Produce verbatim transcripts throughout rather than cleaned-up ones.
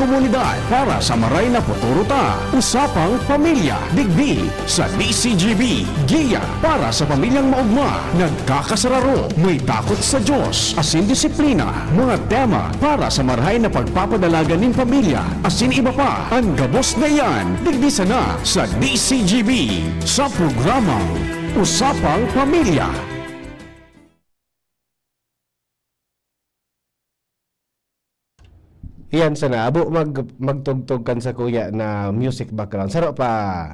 Komunidad para sa maray na futuro ta. Usapang Pamilya, digdi sa D C G B. Giya para sa pamilyang maogma, nagkakasararo, may takot sa Diyos, asin disiplina. Mga tema para sa marahay na pagpapadalagan nin pamilya, asin iba pa. An gabos na iyan, digdi sana sa D C G B, sa programang Usapang Pamilya. Iyan sana, abo mag-, magtugtog kan sakuya na music background. Saro pa.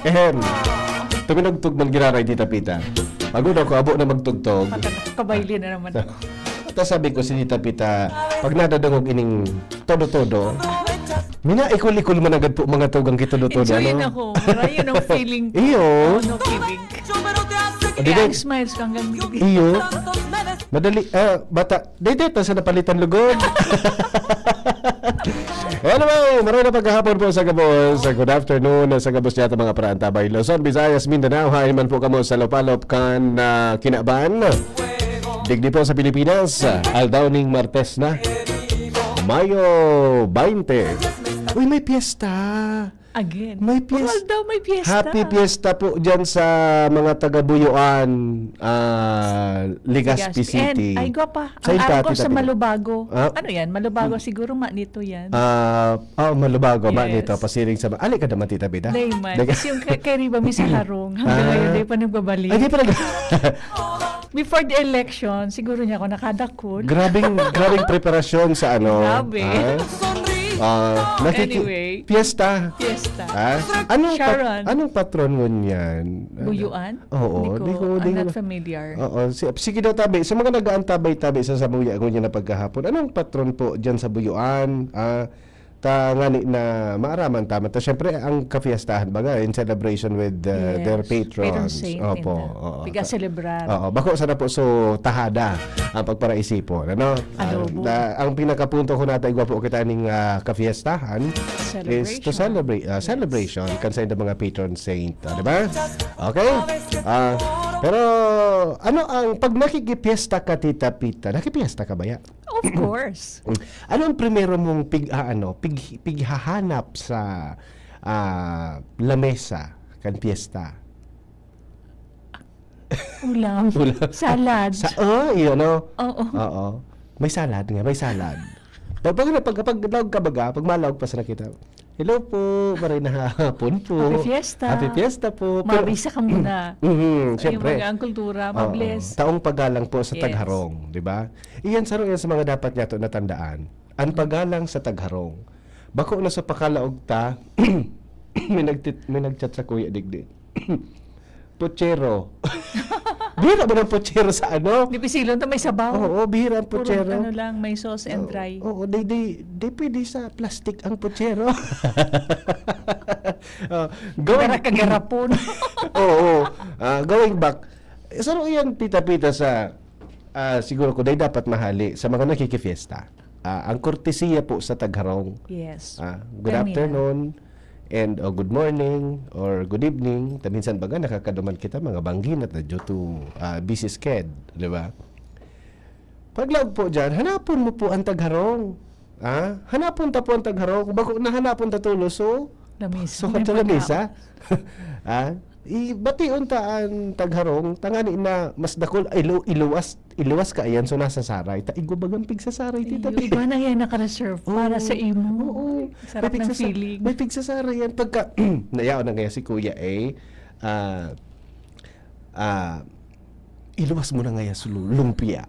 Ehem. Tuminugtog man giraray, Tita Pita. Pag-una ko, abo na magtugtog. Mata-, kabayli na naman. Ta sabi ko si Tita Pita, pag nadadangog ining todo-todo, minaikol-ikol man agad po mga tugang ki todo-todo, Enjoy ano? Ako. Marayo ng feeling ko. Iyo. Oh, no kidding. O, di Kaya ba? Ang smiles ko hanggang bibig. Iyo. Madali, ah, bata, dede ta sa napalitan lugod. Anyway, maray na pagkahapon po sa gabos. Good afternoon sa gabos niya mga paraantabay. Luzon, Visayas, Mindanao, hain man po kamo sa lupalop kan, ah, kinaban. Digdi po sa Pilipinas, aldaw ning Martes na, Mayo twenty. Uy, may piyesta. Again. May piyes-, Puro aldaw may piyesta. Happy piyesta po dyan sa mga taga Buyuan, ah, Legazpi Legazpi. City. And, ay, gwapa. Sa Ang Impati, araw ko sa tabi. Malubago. Ah? Ano yan? Malubago Hmm. siguro, Manito yan. Ah, oh, Malubago, Yes. Manito. Pasiring sa ma-, ali ka naman, Tita Bida? Layman. Daga- Kasi yung kay, kay Riva, may sa harong. Hanggang Ah. ngayon, di pa nagbabalik. Ay, di pa nag- Before the election, siguro niya ako nakadakul. Grabing, grabing preparasyon sa ano, Grabe. ah? Ah, nakiki-, Anyway. Fiesta. Fiesta. Ah? Anong pat-, Sharon. Anong patron ngunyan? Buyuan? Oo, Di ko, di ko, di I'm ko not na familiar. Oo, si-, sige daw tabi. Sa mga nag-aantabay tabi sa Sabuya ngunyan na pagkahapon, anong patron po dyan sa Buyuan? Ah, ta ngani na maaraman ta man ta. Siyempre, ang kafiestahan baga in celebration with, uh, Yes, their patron patrons. Saint Opo, ninda. Oo. Piga-celebrar. Oo, bako sana po so tahada ang pagparaisipon, ano? Adobo. Ah, na, ang pinakapunto ko nata, igwa po kita ning, ah, kafiestahan is to Celebration. celebrate, ah, Yes. celebration kan sa mga patron saint, ah, di ba? Okay? Ah, pero ano ang, pag nakikipiesta ka, Tita Pita, nakipiesta ka ba ya? Of course. Mm. Ano ang primero mong pig-, ah, ano, pig-, pighahanap sa, ah, lamesa kan piyesta? Ulam. Ulam. Salad. Sa, oh, yun, no? Oo. Oo. May salad nga, may salad. Pag, pag, pag, pag laog ka baga, pag malaog pa sa nakita, "Hello po, maray na hapon po. Happy fiesta. Happy fiesta po." Pero Mabisa ka muna. Mhm, Sa siyempre. iyong mga ang kultura, Oo. mabless. Taong pagalang po sa Yes. tagharong, di ba? Iyan saro yan sa mga dapat niyato natandaan. Ang pagalang sa tagharong. Bako na sa pakalaog ta, may nagtit-, may nagchat sa kuya digdi. Puchero. Bihira ba ng puchero sa ano? Di pisilon to, may sabaw. Oo, bihira ang Puro puchero. ano lang, may sauce and Oo, dry. oo, di, di, di pwede sa plastic ang puchero. Ah, going Gara-, kagarapon. Oo. Ah, going back. Eh, saro yan, Tita Pita, sa, ah, siguro ko, dahil dapat mahali sa mga nakikifiesta. Ah, ang kortesiya po sa tagharong. Yes. Ah, good Termina. afternoon and, oh, good morning or good evening. Ta minsan baga nakakaduman kita mga bangginat na due to, ah, busy sched, di ba? Paglaog po dyan, hanapon mo po ang tagharong. Ah, hanapon ta po ang tagharong. Bago na hanapon ta tulo, so, Lamesa. so, May ito pagka- lamesa. Ah, i-, bation ta ang tagharong, tangani na mas dakul, ay, ilu-, iluwas, iluwas ka yan, so nasa saray. Ta, igwa bagang pigsasaray, Tita Iyo, Pi. Iba na yan naka-reserve para Oo. sa imo. Oo. Sarap May ng pigsasa-, feeling. may pigsasaray yan. Pagka, nayaon na ngayon si Kuya A, ah, ah, iluwas mo na ngayon sa lu-, lumpia.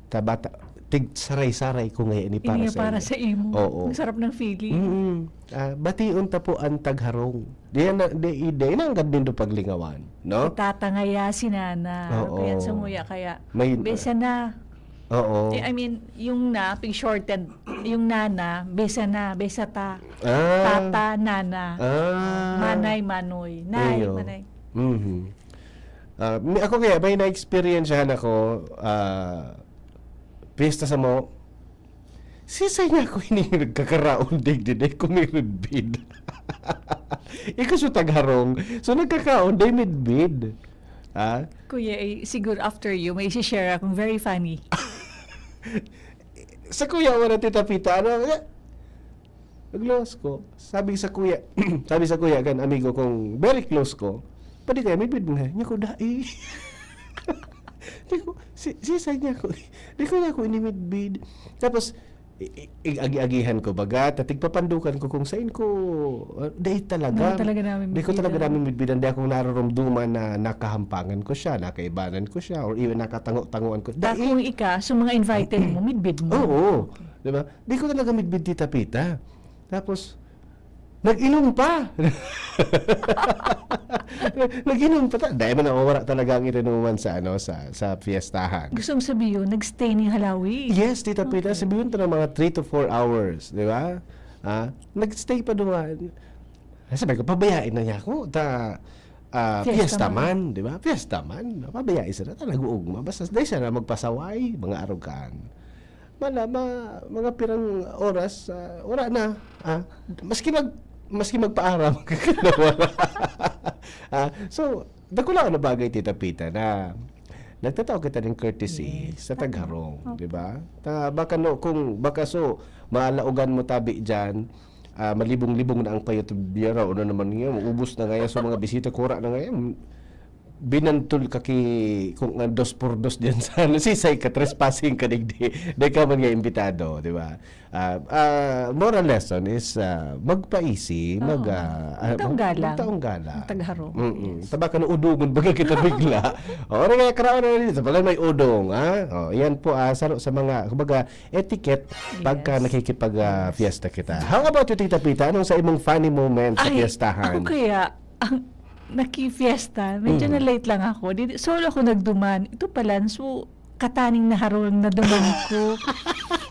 Ta bata, tig saray-saray ko ngayon ni para Ini sa para inyo. sa imo. Oo. Ang sarap ng feeling. Mm-mm. Ah, bation ta po ang tagharong. Di yan na, di, di, di nanggad nindo paglingawan, no? Si tata ngaya, si nana. Oo. Kaya sa nguya, kaya, May besa na. Oo. Eh, I mean, yung na, pig-shortened, yung nana, besa na, besa ta. Ah. Tata, nana. Ah. Manay, manoy. Nay, Iyo. manay. Mhm. Ah, may, ako kaya, may na-experience ako, ah, piyesta sa mo, Sisay nga ako ini nagkakaraon, digdi, dai ko may midbid. Ikaw sa tagharong, so nagkakaon, dai midbid. Ha? Kuya, eh, siguro after you, may isi-share akong very funny. Sa kuya mo na, Tita Pita, ano? Nag-lost ko. Sabi sa kuya, sabi sa kuya, kan amigo kong very close ko, "Pwede kaya midbid mo nga?" Niya ko, "Dai." Di ko, si, si Sai niya ko, di ko niya ko inimidbid. Tapos, i- i- ig-agi-agihan ko baga, tatig papandukan ko kung sain ko, ah, dai talaga. Dai talaga namin Di ko talaga midbidan. Namin midbidan, di akong nararumduman na nakahampangan ko siya, nakaibanan ko siya, or even nakatango-tangoan ko. Ta Dai. Kung ika, so mga invited mo, midbid mo. Oo. Di ba? Di ko talaga midbid, Tita Pita. Tapos, nag-inom pa. Nag-inom pa. Ta- Dahil man nawawala talaga ang ininuman sa, ano, sa, sa fiestahan. Gusto mong sabihin, nag-stay ning halawi? Yes, Tita Pita, Okay. Sabihin ta ng mga three to four hours, di ba? Ah, nag-stay pa duman. Sabi ko, pabayaan na niya ako. Ta, ah, Fiesta fiesta man. Man, di ba? Fiesta man. Pabayaan siya na talaga ugma. Basta dahil siya na magpasaway, mga arugan. Mala, ma, mga pirang oras, ah, wala na. Ah, maski mag, maski magpaaram, wala. Ah, so, dakula na bagay, Tita Pita, na nagtatao kita ng courtesy Yes, sa tama. Tagharong, Opo. di ba? Ta, baka no, kung baka so, maalaogan mo tabi dyan, ah, malibong-libong na ang payot biyara, o na naman ngayon, ubos na ngayon, so mga bisita, kura na ngayon, binantul ka ki, kung ah, dos por dos dyan sa, ano, sisay ka, trespassing ka, digdi, di ka man nga imbitado, di ba? Ah, ah, moral lesson is ah, magpaisi, Oo. mag, ah, ah, Magtaong galang. Magtaong galang. Magtagharong. Mm-mm. Yes. Tabaka na udungon baga kita bigla. O, ano kaya karaon na dito? Pala may udong, ha? O, yan po, ah, saro sa mga, kumbaga, etiquette pagka Yes. nakikipag ah, fiesta kita. How about you, Tita Pita? Anong sa imong funny moment sa Ay, fiestahan? Ako kaya, ang nakifiesta, medyo Mm. na-late lang ako. Di, solo ako nagduman. Ito pala, so, kataning na harong na duman ko.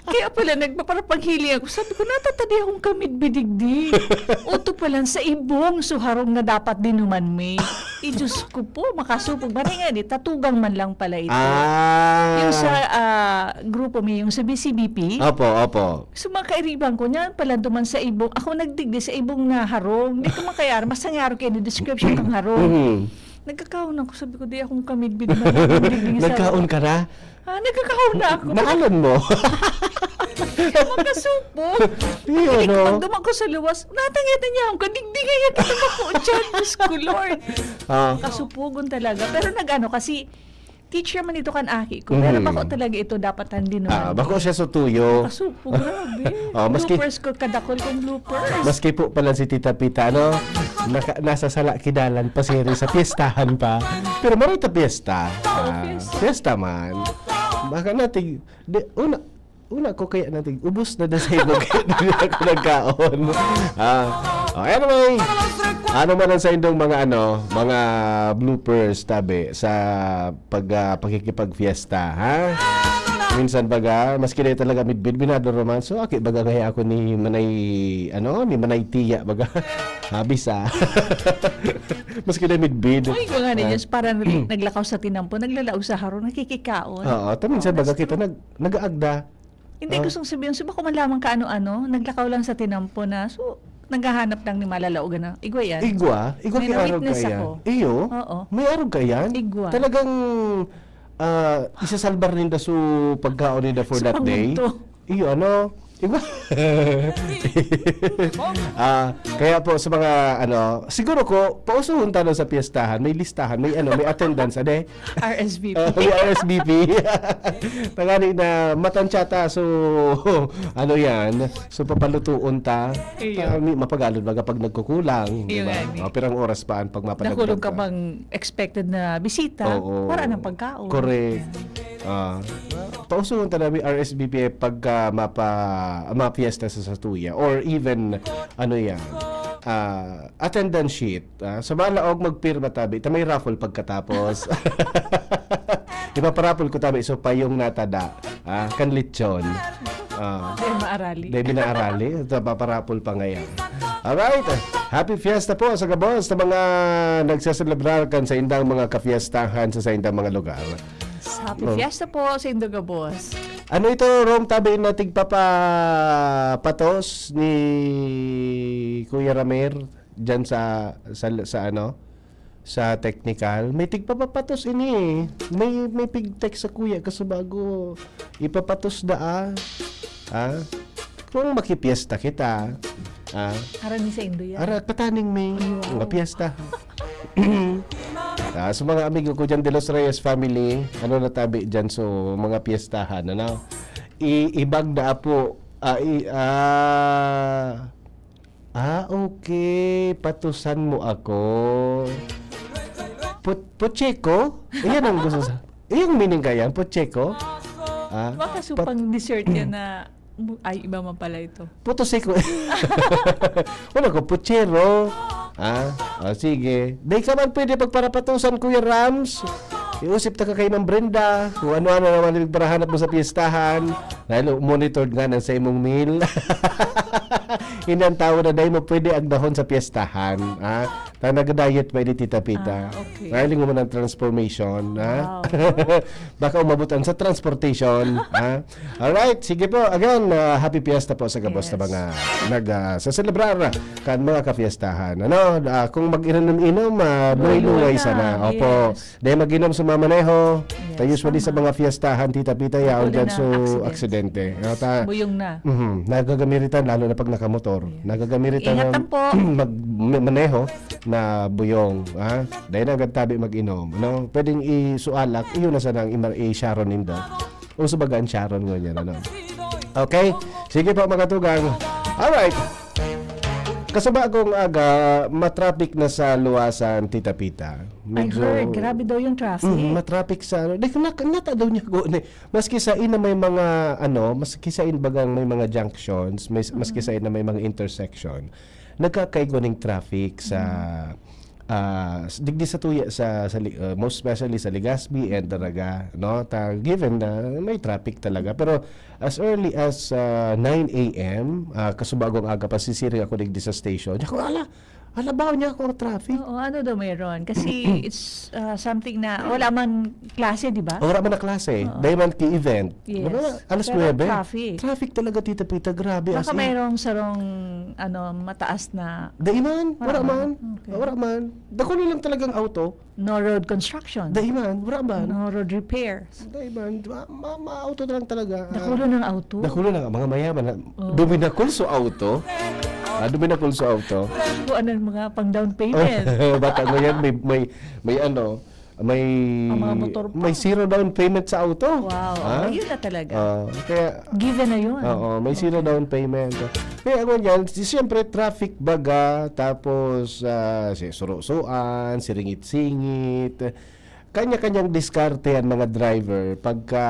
Kaya pala, nagpaparapaghiling ako. Sabi ko, "Natatadi akong kamidbidigdi." Uto pala, sa ibong so harong na dapat dinuman mi. Eh, Diyos ko po, makasupog. Mani nga, di, tatugang man lang pala ito. Ah. Yung sa ah, grupo mi, yung sa B C B P, Opo, opo. So, mga kairiban ko, niyan pala duman sa ibong. Ako nagdigdi sa ibong na harong. Di ko makayar, mas nangyari kayo ni description ng harong. Mhm. Nagkakaon ako, sabi ko, "Di akong kamidbid na nagdigdi sa Nagkaon ka na? Ha, nagkakaon na ako. Naalon mo? Makasupo." Iyo, Hindi ko no? pagduman ko sa luwas. Natangit na niya ako. Kadigdi nga yan. Kita ba ko dyan? Diyos ko, Lord. Ah. Kasupugon talaga. Pero nag-ano kasi, teacher man ito kan aki ko. Pero Mhm. bako talaga ito dapat ang dinuman. Ah, bako siya sa tuyo. Kasupo, grabe. Oh, maski- Bloopers ko, kadakol kong bloopers. Maski po pala si Tita Pita, no? Naka, nasa sala kidalan pa siya rin sa piyestahan pa. Pero marita piyesta. Oo, Ah, piyesta. Piyesta man. Baka natin, di, una, una ko kaya natin, ubos na na sa ibog, kaya di na ako nagkaon. Ah, oh, anyway, ano man ang sa indong mga ano, mga bloopers, tabi, sa pag, ah, pagkikipagfiesta, ha? Minsan baga, maski na talaga midbid, binado romanso, aki baga kaya ako ni Manay, ano, ni Manay Tiya, baga. Habis, ah. Maski na midbid. Uy, ko nga Ah. ninyo, parang naglakaw sa tinampo, naglalaog sa harong, nakikikaon. Oo, ta minsan baga kita nag, nag-aagda. Hindi, Ah. Gustong sabihin, so bako man lamang kaano-ano, naglakaw lang sa tinampo na, so, naghahanap lang ni malalaogan na. Igwa yan. Igwa? Igwa May kay arog na-witness kaya? ako. Iyo? Oo. May arog kaya? Igwa. Talagang ah, isasalbar ninda so pagkaon ninda for Sa that day. pangugto. Iyo, ano? Igwa? Ah, kaya po sa mga, ano, siguro ko, pausuhon tano sa piyestahan, may listahan, may ano, may attendance, ade? R S V P. Ah, may R S V P. Tangani na matansya ta, so, ano yan? So, papalutuon ta. Iyo. Ah, may mapagalod baga pag nagkukulang, di Iyo ba? nga, eh. Ah, pirang oras pa ang pagmapadagdag Nakulog ka pa. Bang expected na bisita, Oo. Wala nang pagkaon. Correct. Ah, pausuhon talaga may R S V P pagka mapa, mapiesta sa satuya. Or even, ano yan, ah, attendance sheet. Ah, sa malaog magpirma tabi, ta may raffle pagkatapos. Ipaparapol ko tabi, so payong natada. Ah, kan lechon. Ah. Dahil maarali. Dahil binaarali, ito, paparapol pa ngayon. Alright. Happy Fiesta po sa gabos sa mga nagsaselebrar kan sa indang mga kafiestahan sa, sa indang mga lugar. Happy Oh. Fiesta po sa Indoga Boss. Ano ito, Rome, tabi na tigpapapatos ni Kuya Ramer dyan sa, sa, sa ano? sa technical, may tigpapapatos ini eh. May, may pig-text sa kuya kasi bago ipapatos da ah. Ah, kung makipiesta kita, ah, Harani sa indo yan. Ara, kataning may Ayun. mga piyesta. Ah, sa mga amigo ko dyan, De Los Reyes family, ano natabi dyan? So, mga piyestahan, ano? I ibag na apo, ah, i ah, ah, okay, patusan mo ako. Put pucheko? Iyan ang gusto sa iyang meaning kaya, pucheko? Ah, Baka pat supang dessert yan na bu ay, iba man pala ito. Puto seko. Wala ko, puchero. Ah, o sige. Dai ka man pwede pagparapatusan, Kuya Rams. Iusip ta ka kay Ma'am Brenda. Kung ano-ano naman ang pagparahanap mo sa piyestahan. Dahil monitored nga ng sa imong meal. Hindi ang tao na dai mo pwede agdahon sa piyestahan. Ah, ta nag-diet pa ini Tita Pita. Ah, okay. Dahil mo ng transformation. Ah. Wow. Baka umabot ang sa transportation. Ah. Alright, sige po. Again, ah, happy fiesta po sa gabos na Yes. mga nag, ah, sa selebrar kan mga kafiestahan. Ano, ah, kung mag-inom-inom, ah, Luway-luway Luway-luway na. sana. Opo. Yes. Dahil mag-inom sa mamaneho. Yes, Ta usually sa tama. mga fiestahan, Tita Pita, yaon Natuloy dyan na so accident. aksidente. Ano, ta, Buyong na. Mhm. Nagagamiritan, lalo na pag nakamotor. Yes. Nagagamiritan Ingat na lang po. mag-, ma-, maneho na buyong. Ah. Dahil na agad tabi mag-inom. Ano? Pwedeng isualak, iyon na sana ang ima-, i-Sharon nindo. Uso baga ang Sharon ngunyan, ano? Okay? Sige po, mga tugang. Alright. Kasabagong aga, matraffic na sa luwasan, Tita Pita. I Medyo heard, grabe daw yung traffic. Mm, matraffic sa ano. Di, na, nata daw niya ko, ne. Maski sa ina may mga, ano, maski sa in bagang may mga junctions, may, maski Mm. sa ina may mga intersection, nagkakaigwa ning traffic sa, Mm. ah, s-, digdi sa tuya, sa, sa Li-, ah, most especially sa Legazpi and Daraga, no? Ta, given na may traffic talaga. Pero as early as, ah, nine A M, ah, kasubagong aga, pasisiring ako digdi sa station. Ako, ala, ala, baon niya ako ang traffic. Oo, ano daw meron? Kasi it's, ah, something na wala man klase, di ba? Wala man na klase. Oo. Dahil man ki-event. Yes. Wala, alas Pero nuebe. traffic. Traffic talaga, Tita Pita. Grabe, as Baka in. mayroong sarong, ano, mataas na Dai man. Wala Wala man. man. Okay. Wala man. Dakulo lang talagang auto. No road construction. Dai man. Wala man. No road repairs. Dai man. Ma-, ma-, ma-auto na lang talaga. Ah, Dakulo ng auto. dakulo na nga. Mga mayaman na. Oh. Duminakul so auto. Ah, duminakul so auto. Kuha ng mga pang down payment. Bata mo yan. May, may, may ano, may, Ang mga motor pa. may zero down payment sa auto. Wow. Ha? Ayun na talaga. Ah, kaya, Given na yun. Oo, may zero Okay. down payment. Kaya ako yan, si-, siyempre traffic baga, tapos, ah, si surusuan, siringit-singit. Kanya-kanyang diskarte ang mga driver pagka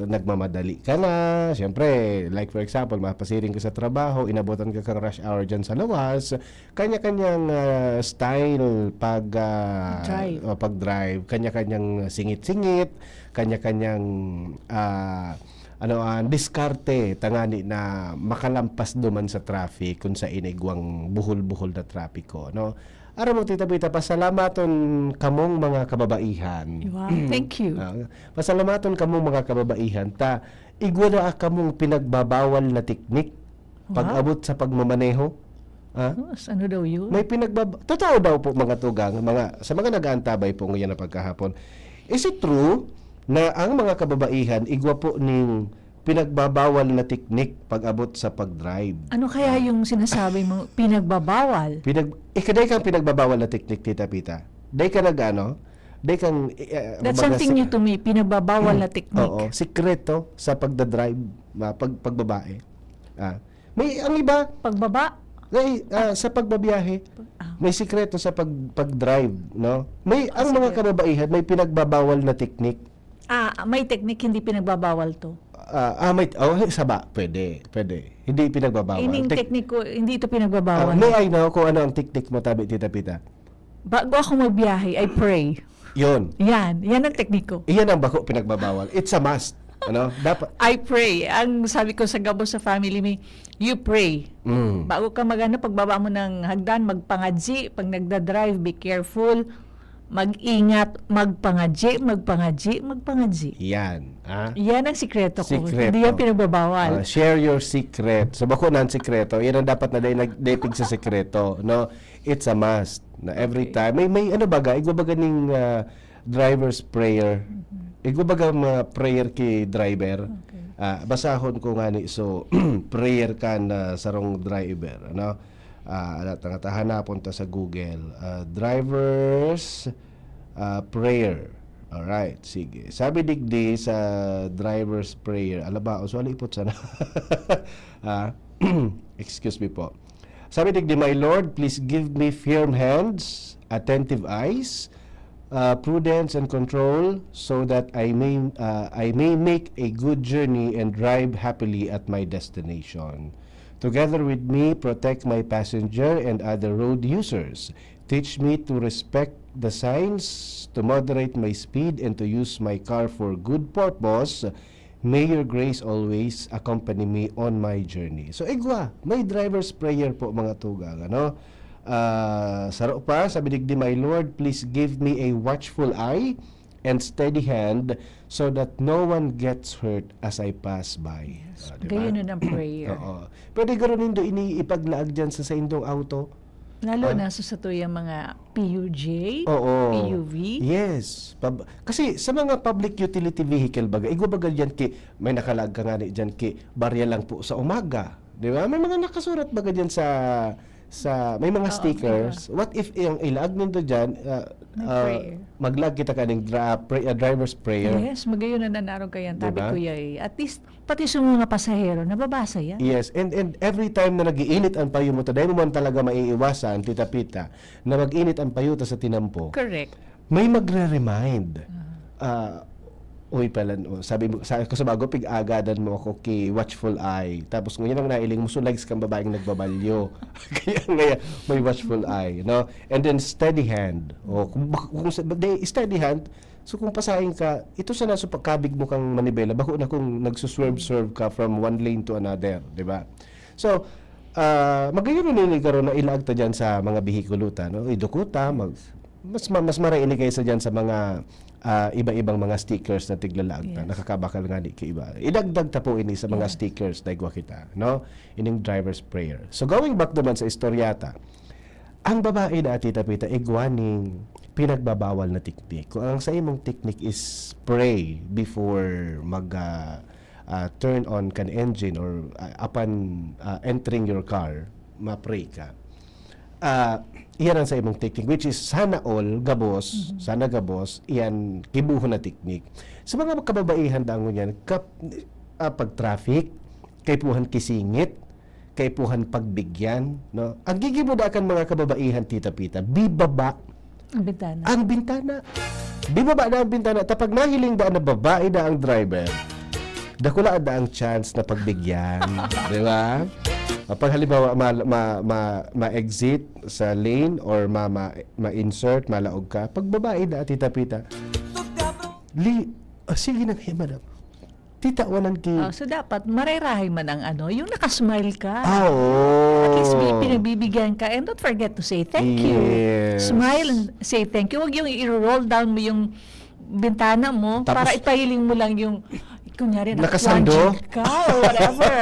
nagmamadali ka na. Siyempre, like for example, mapasiring ka sa trabaho, inabutan ka kang rush hour dyan sa lawas, kanya-kanyang, ah, style pag, ah, Drive. o pag-drive, kanya-kanyang singit-singit, kanya-kanyang, ah, ano, ah, diskarte tangani na makalampas duman sa traffic kung sa inigwang buhol-buhol na trapiko, no? Aram mo, Tita Bita, pasalamaton kamong mga kababaihan. Wow, thank you. Ah, pasalamaton kamong mga kababaihan ta igwa na kamong pinagbabawal na teknik Wow. pag-abot sa pagmamaneho. Ah? Sus, ano daw yun? May pinagbab-, totoo daw po, mga tugang, mga, sa mga nag-aantabay po ngayon na pagkahapon. Is it true na ang mga kababaihan igwa po ning pinagbabawal na teknik pag-abot sa pag-drive? Ano kaya Ah. yung sinasabi mo, pinagbabawal? Pinag-, eh, kaday kang pinagbabawal na teknik, Tita Pita? Day ka nag-ano? Day kang, eh, eh, That's kumbaga, something sik-, new to me, pinagbabawal na teknik. Oo, sikreto sa pagdadrive, ah, pag-, pagbabae. Ah, may, ang iba, Pagbaba? Ay, ah, sa pagbabiyahe, Pag-, ah. may sikreto sa pag-, pag-drive, no? May, Ah, ang mga sige. kababaihan, may pinagbabawal na teknik. Ah, may teknik, hindi pinagbabawal to. Ah, ah, may, oh, saba, pwede, pwede. Hindi pinagbabawal. Ining Tek-, teknik ko, hindi ito pinagbabawal. Ah, may I know kung ano ang teknik mo, tabi, Tita Pita? Bago ako magbiyahe, I pray. Yun. Yan, yan ang teknik ko. Iyan ang bako pinagbabawal. It's a must. Ano? Dapat I pray. Ang sabi ko sa gabos sa family mi, "You pray." Mm. Bago ka mag-ano, pagbaba mo ng hagdan, magpangadji. Pag nagda-drive, be careful. Mag-ingat, magpangadyi, magpangadyi, magpangadyi. Yan. Ah? Yan ang sikreto ko. Sikreto. Hindi yan pinagbabawal. Ah, share your secret. So, bako na ang sikreto. Yan ang dapat na dahil nagdepig sa sikreto. No? It's a must. Na every Okay. time. May, may ano baga, igwa baga ning ah, driver's prayer. Igwa baga mga prayer ki driver. Okay. Ah, basahon ko nga ni. So, prayer kan ah, sarong driver. Ano? Ah, ala, tanga, hanapon ta sa Google. Ah, driver's ah, prayer. Alright, sige. Sabi digdi sa driver's prayer, alaba, usually ipot sana. Ah, excuse me po. Sabi digdi, "My Lord, please give me firm hands, attentive eyes, uh, prudence and control, so that I may uh, I may make a good journey and drive happily at my destination. Together with me, protect my passenger and other road users. Teach me to respect the signs, to moderate my speed, and to use my car for good purpose. May your grace always accompany me on my journey." So, igwa, may driver's prayer po, mga tugang, ano? Ah, saro pa, sabi digdi, "My Lord, please give me a watchful eye and steady hand so that no one gets hurt as I pass by." Ah, di ba? Gayon na ng prayer. Oo. Pwede garo nindo ini ipaglaag dyan sa saindong auto. Lalo Ah. na sa satuyang mga P U J, Oo. P U V. Yes. Pab- kasi sa mga public utility vehicle baga, igwa baga dyan ki, may nakalaag ka nga ni dyan ki, barya lang po sa umaga. Di ba? May mga nakasurat baga dyan sa, sa may mga Oo, stickers. What if yung ilaag nindo dyan, ah, May ah, prayer. maglaag kita kaning dra- pray- ah, driver's prayer? Yes, magayon na nanarog kayan. Tabi Diba? ko yay. At least, pati sa mga pasahero, nababasa yan. Yes, and and every time na nag-iinit ang payo mo, ta, dahil mo man talaga maiiwasan, Tita Pita, na mag-init ang payo ta sa tinampo. Correct. May magre-remind. Ah, uy pala, no, sabi mo, sa, ko sa bago, pig-agadan mo ako ki watchful eye. Tapos ngunyan ang nailing mo, so likes kang babaeng nagbabalyo. Kaya ngayon, may watchful eye, no? And then steady hand. O, kung, bak- kung sa, di, steady hand, so kung pasahin ka, ito sana so pagkabig mo kang manibela, bako na kung nagsuswerve-swerve ka from one lane to another, di ba? So, ah, magayon na nini karon na ilaag ta dyan sa mga bihikulo ta, no? Iduko ta, mag, mas, ma- mas maray ini kaysa dyan sa mga ah, iba-ibang mga stickers na tiglalaag ta. Yes. Nakakabakal nga di kaiba. Idagdag ta po ini sa mga Yeah. stickers na igwa kita, no? Ining driver's prayer. So, going back naman sa istorya ta, ang babae na, Tita Pita, igwa ning pinagbabawal na teknik. Kung ang sa imong teknik is pray before mag, ah, ah, turn on kan engine or, ah, upon, ah, entering your car, ma-pray ka. Ah, iyan ang sa imong teknik, which is sana all gabos, Mhm. sana gabos, iyan gibohon na teknik. Sa mga kababaihan dangon yan, kap, ah, pag traffic, kaipuhan kisingit, kaipuhan pagbigyan, no? Ang gigibo da kan mga kababaihan, Tita Pita, bibaba Ang bintana. ang bintana. Bibaba na ang bintana. Tapag nahiling da na babae na ang driver, dakula da ang chance na pagbigyan. Di ba? Pag halimbawa, ma, ma, ma, ma-exit sa lane or ma, ma, ma-insert, malaog ka, pag babae na, Tita Pita, li, oh, sige na, hey, madam. Titawanan ki. Oh, so dapat marerahay man ang ano, yung nakasmile ka. Ah, oo. At least may pinagbibigyan ka and don't forget to say thank you. Yes. Smile and say thank you. Huwag yung i-roll down mo yung bintana mo Tapos- para ipahiling mo lang yung kunyari, Nakasando? naka-plunging ka or whatever.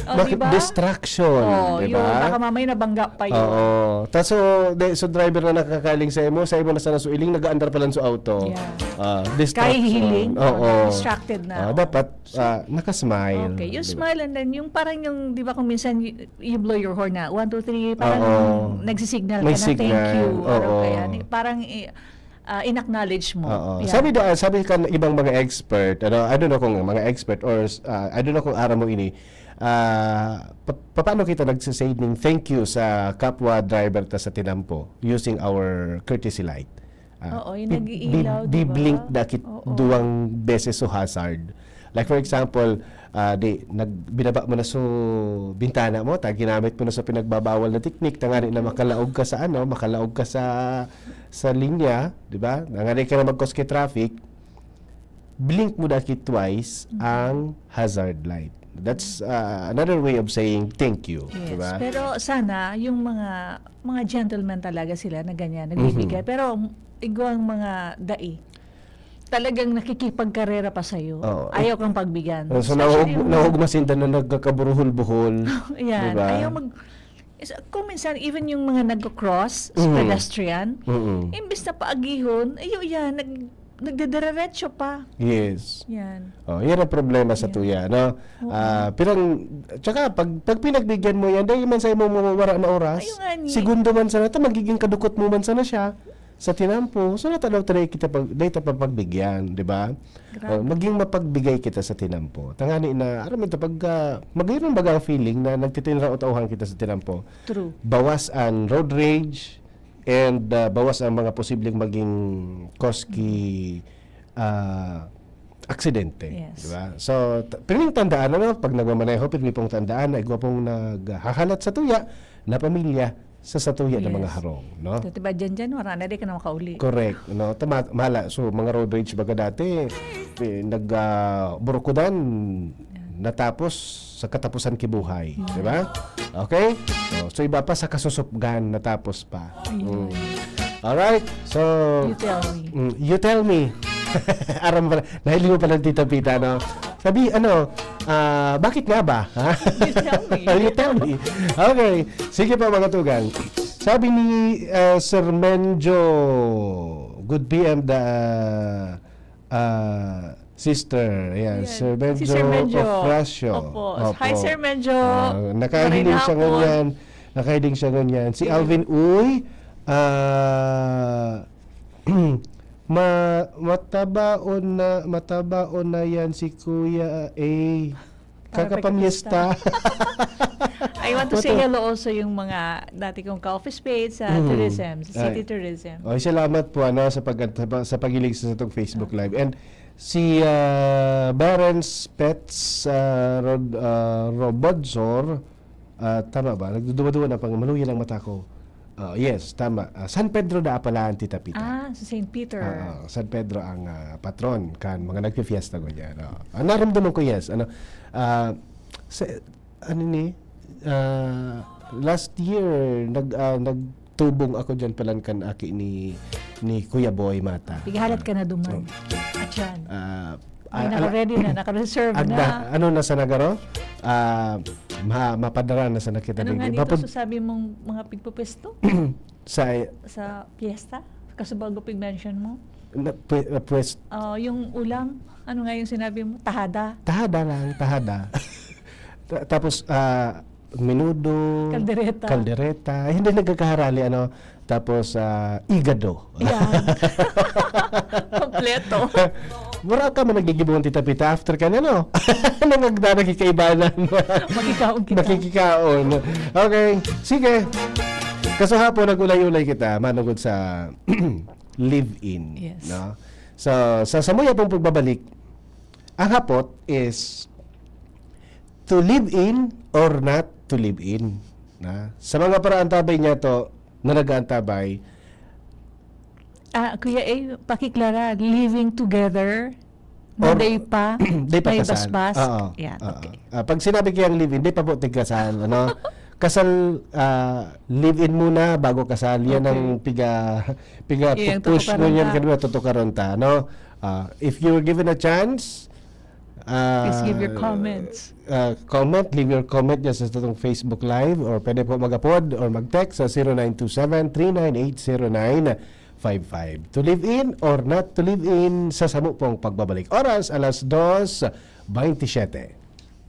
Oh, Mak- di ba? Distraction, Oh, di yun. ba? Baka mamaya nabangga pa yun. Oo. Tapos, so, de, so driver na nakakaling sa imo, sa imo na sana suiling, nag-aandar pa lang sa auto. Yeah. Ah, distraction. Kahihiling, Oo. distracted na. Ah, dapat ah, nakasmile. Okay, you Di ba? smile and then yung parang yung, di ba kung minsan you, you blow your horn na, one, two, three, parang Oo. nagsisignal May ka na, signal. "Thank you." Ano Oo. kaya, ni- parang i- ah, in-acknowledge mo. Oo. Yeah. Sabi da, sabi kan ibang mga expert, ano, I don't know kung mga expert or ah, I don't know kung aram mo ini, ah, pa- paano kita nagsasay ning thank you sa kapwa driver ta sa tinampo using our courtesy light? Ah, Oo, yung bi- nag-iilaw, bi- di ba? bi-blink da kit Oo. duwang beses so hazard. Like for example, ah, di, nag, binaba mo na so bintana mo, ta, ginamit mo na so pinagbabawal na teknik, tangani na makalaog ka sa ano, makalaog ka sa sa linya, di ba? Tangani ka na mag-cause ki traffic, blink mo da kit twice Mhm. ang hazard light. That's, ah, another way of saying thank you, di Yes. ba? Pero sana, yung mga mga gentleman talaga sila na ganyan, nagbibigay. Mhm. Pero igwang mga dai, talagang nakikipagkarera pa sa'yo. Oo. Ayaw kang pagbigyan. So, Especially nahug, yung mga nahugma sinda na nagkakaburuhol-buhol. Yan. Diba? Ayaw mag... is- Kung minsan, even yung mga nagko-cross, sa Mm. pedestrian, Mm-mm. imbis na paagihon, ayo yan, nag, nagdediretso pa. Yes. Yan. Oh, yan ang problema sa Yeah. tuya, no? Oo. Ah, pirang, tsaka pag, pag pinagbigyan mo yan, dahil man sa imong mawawara na oras, Ayun nga ni. segundo man sana ito, magiging kadukot mo man sana siya sa tinampo. So, natanaw tayo kita pag, dahil ta papagbigyan, di ba? Grabe. Oh, maging mapagbigay kita sa tinampo. Tangani na, aram mo ito, pag, ah, magayon ang bagang feeling na nagtitinraot-auhan kita sa tinampo, True. bawas ang road rage and, ah, bawas ang mga posibleng maging cause ki, ah, aksidente, Yes. di ba? So, t- pirming tandaan, ano, pag nagmamaneho, pirmi pong tandaan na igwa pong naghahalat sa tuya na pamilya sa satuya ng mga Yes. harong, no? So, diba, dyan, dyan, wala na, di ka na makauli. Correct, no? Tama, mala. So, mga road rage baga dati, eh, nag, ah, burukudan, natapos sa katapusan kibuhay, di ba? Okay? So, so, iba pa sa kasusupgan, natapos pa. Ayun. Mm. Alright, so, You tell me. Mm, you tell me. Aram pala, nahiling mo pala, Tita Pita, no? Sabi, ano, ah, bakit nga ba? Ha? You tell me. You tell me. Okay. Sige pa, mga tugang. Sabi ni, ah, Sir Menjo, good P M, the, ah, sister. Ayan, Ayan. Sir Si Menjo Sir Menjo. Ofracio. Opo. Hi, Sir Menjo. Ah, nakahiling siya Maray na hapon. ngunyan. Nakahiling siya ngunyan. Si Sige. Alvin Uy, ah, ma, matabaon na, matabaon na yan si Kuya A. Para Kakapamyesta. I want to say Opo. Hello also yung mga dati kong ka-office mates sa Mhm. tourism, sa city Ay. tourism. Oy, salamat po, ano, sa pag-, sa pa-, sa pagilig sa itong Facebook Live. And si, ah, Barons Pets, ah, Rod-, ah, Robodzor, ah, tama ba? Nagduduwa-duwa na pang maluya ng mata ko. Ah, yes, tama. Ah, San Pedro da Apalaan, Tita Pita. Ah, sa Saint Peter. Ah, ah, San Pedro ang, ah, patron kan mga nagpifiesta ko diyan. Ah, naramdaman ko, yes. Ano, ah, sa, ano ni, ah, last year, nag, ah, nagtubong ako diyan palan kan aki ni, ni Kuya Boy Mata. Pigahalat ka na duman. Oh. At yan. Ah, Ay, ah, naka-ready na, naka-reserve agda, na. ano na sa nagaro? Ah, ma, mapadara na sa nakita. Ano nga Digdi. dito Mapag- sasabi mong mga pigpupesto? sa Sa piyesta? Kasubago pig-mention mo? na, pwe-, na pwes-, Ah, yung ulam? Ano nga yung sinabi mo? Tahada? Tahada lang, tahada. Ta-, tapos, ah, menudo, Kaldereta. kaldereta. Ay, hindi nagkakaharali, ano. Tapos, ah, igado. Yan. Kompleto. Mura ka man nagigibuhon, Tita Pita, after ka na, no? Nangagda, nakikaibanan. Makikaon kita. Nakikikaon. Okay, sige. Kaso hapon, nag-ulay-ulay kita, manugod sa live-in. Yes. No? So, sa samuya pong pagbabalik, ang hapot is to live in or not to live in. Na? Sa mga paraantabay niya to, na nag-aantabay, Ah, Kuya A, pakiklara, living together, na Or- day pa, Day pa may kasal. basbas. Oo, Yan, oo. Okay. Ah, pag sinabi kayang live-in, di pa po tigkasal, ano? Kasal, ah, live-in muna bago kasal. Yan Okay. ang piga, piga Yan, push mo tutukaran yan, ta. Kanina tutukaran ta, no? Ah, if you were given a chance, ah, Please give your comments. ah, comment, leave your comment dyan sa itong Facebook Live or pwede po mag-apod or mag-text sa zero nine two seven, three nine eight, zero nine five five. To live in or not to live in sa samo pong pagbabalik. Oras, alas dos, baynte siyete.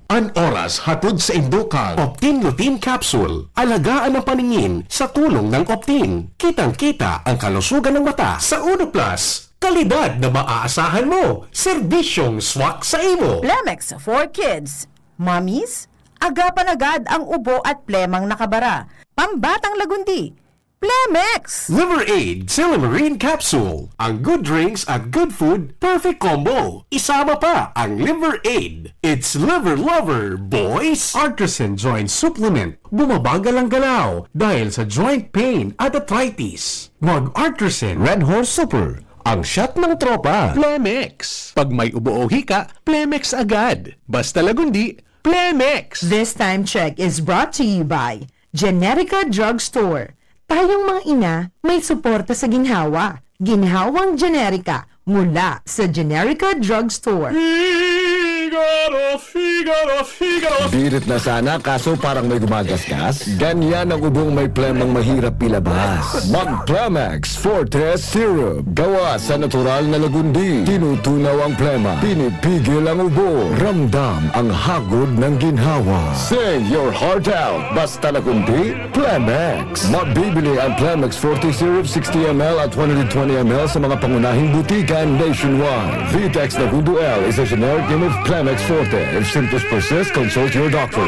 An oras hatod sa indo kan Optin Lutein Capsule. Alagaan ang paningin sa tulong ng Optin. Kitang-kita ang kalusugan ng mata. Sa Uno Plus, kalidad na maaasahan mo. Serbisyong swak sa imo. Plemex for Kids. Mommies, agapan agad ang ubo at plemang nakabara. Pambatang lagundi. Plemex! Liver Aid Silymarin Capsule. Ang good drinks at good food, perfect combo. Isama pa ang Liver Aid. It's Liver Lover, boys! Artisan Joint Supplement. Bumabagal ang galaw dahil sa joint pain at arthritis. Mag Artisan Red Horse Super, ang shot ng tropa. Plemex. Pag may ubo o hika, Plemex agad. Basta lagundi, Plemex! This time check is brought to you by Generica Drugstore. Tayong mga ina, may suporta sa ginhawa. Ginhawang Generica mula sa Generica Drugstore. Figaro, Figaro, Figaro. Birit na sana, kaso parang may gumagasgas. Ganyan ang ubong may plemang mahirap ilabas. Mag Plemex Forte Syrup. Gawa sa natural na lagundi. Tinutunaw ang plema. Pinipigil ang ubo. Ramdam ang hagod ng ginhawa. Sing your heart out. Basta lagundi, Plemex. Mabibili ang Plemex Forte Syrup sixty M L at one hundred twenty M L sa mga pangunahing butikan nationwide. Vitex Lagundo L is a generic name of Plemex Forte. If symptoms persist, consult your doctor.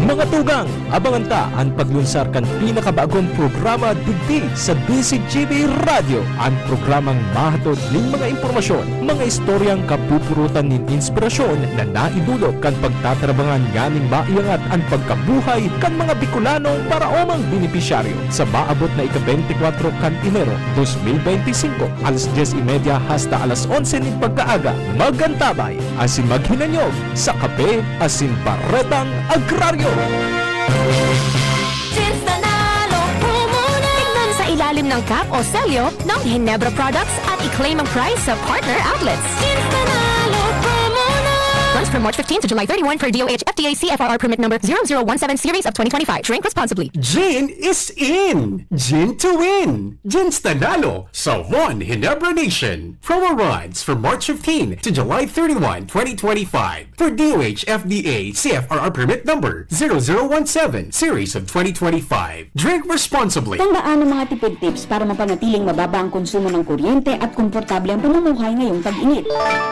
Mga tugang, abangan ta an paglunsar kan pinakabagong programa digdi sa D Z G B Radyo, an programang mahatod nin mga impormasyon, mga istoryang kapupurutan nin inspirasyon na naidulot kan pagtatarabangan nganing maiangat an pagkabuhay kan mga Bicolano para omang benepisyaryo. Sa maabot na ika-beintikwatro kan Enero, dos mil beintisinko, alas dyes y media hasta alas onse nin pagkaaga, magantabay asin maghinanyog sa kape asin baretang agraryo. Tignan sa ilalim ng cap o selyo ng Ginebra products at i-claim ang prize sa partner outlets. Runs from March fifteen to July thirty-one per D O H F D A C F R R permit number zero zero one seven series of twenty twenty-five. Drink responsibly. Gin is in! Gin to win! Ginstanalo sa One Ginebra Nation. Promo runs from March fifteen to July thirty-one, twenty twenty-five. For D O H F D A C F R R permit number zero zero one seven series of twenty twenty-five. Drink responsibly. Tandaan ang mga tipid tips para mapanatiling mababa ang konsumo ng kuryente at komportable ang pamumuhay ngayong tag-init.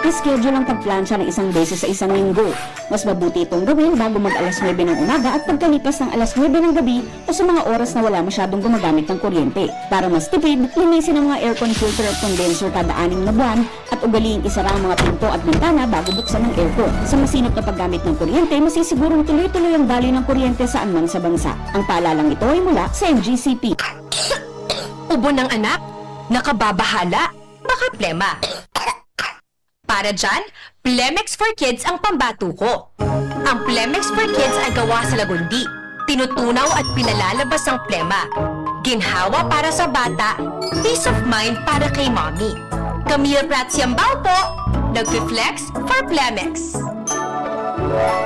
I-schedule ang pagplantsa ng isang beses sa isang linggo. Mas mabuti itong gawin bago mag-alas nuebe ng umaga at pagkalipas ng alas nuebe ng gabi o sa mga oras na wala masyadong gumagamit ng kuryente. Para mas tipid, linisin ang mga aircon filter at condenser kada anim na buwan at ugaliing isara ang mga pinto at bintana bago buksan ang aircon. Sa masinop na paggamit ng kuryente, masisigurong tuloy-tuloy ang daloy ng kuryente saan man sa bansa. Ang paalalang ito ay mula sa M G C P. Ubo ng anak? Nakababahala? Baka plema. Para dyan, Plemex for Kids ang pambatuko. Ang Plemex for Kids ay gawa sa lagundi. Tinutunaw at pinalalabas ang plema. Ginhawa para sa bata, peace of mind para kay mommy. Camille Prats Yambao po, nagfi-flex for Plemex.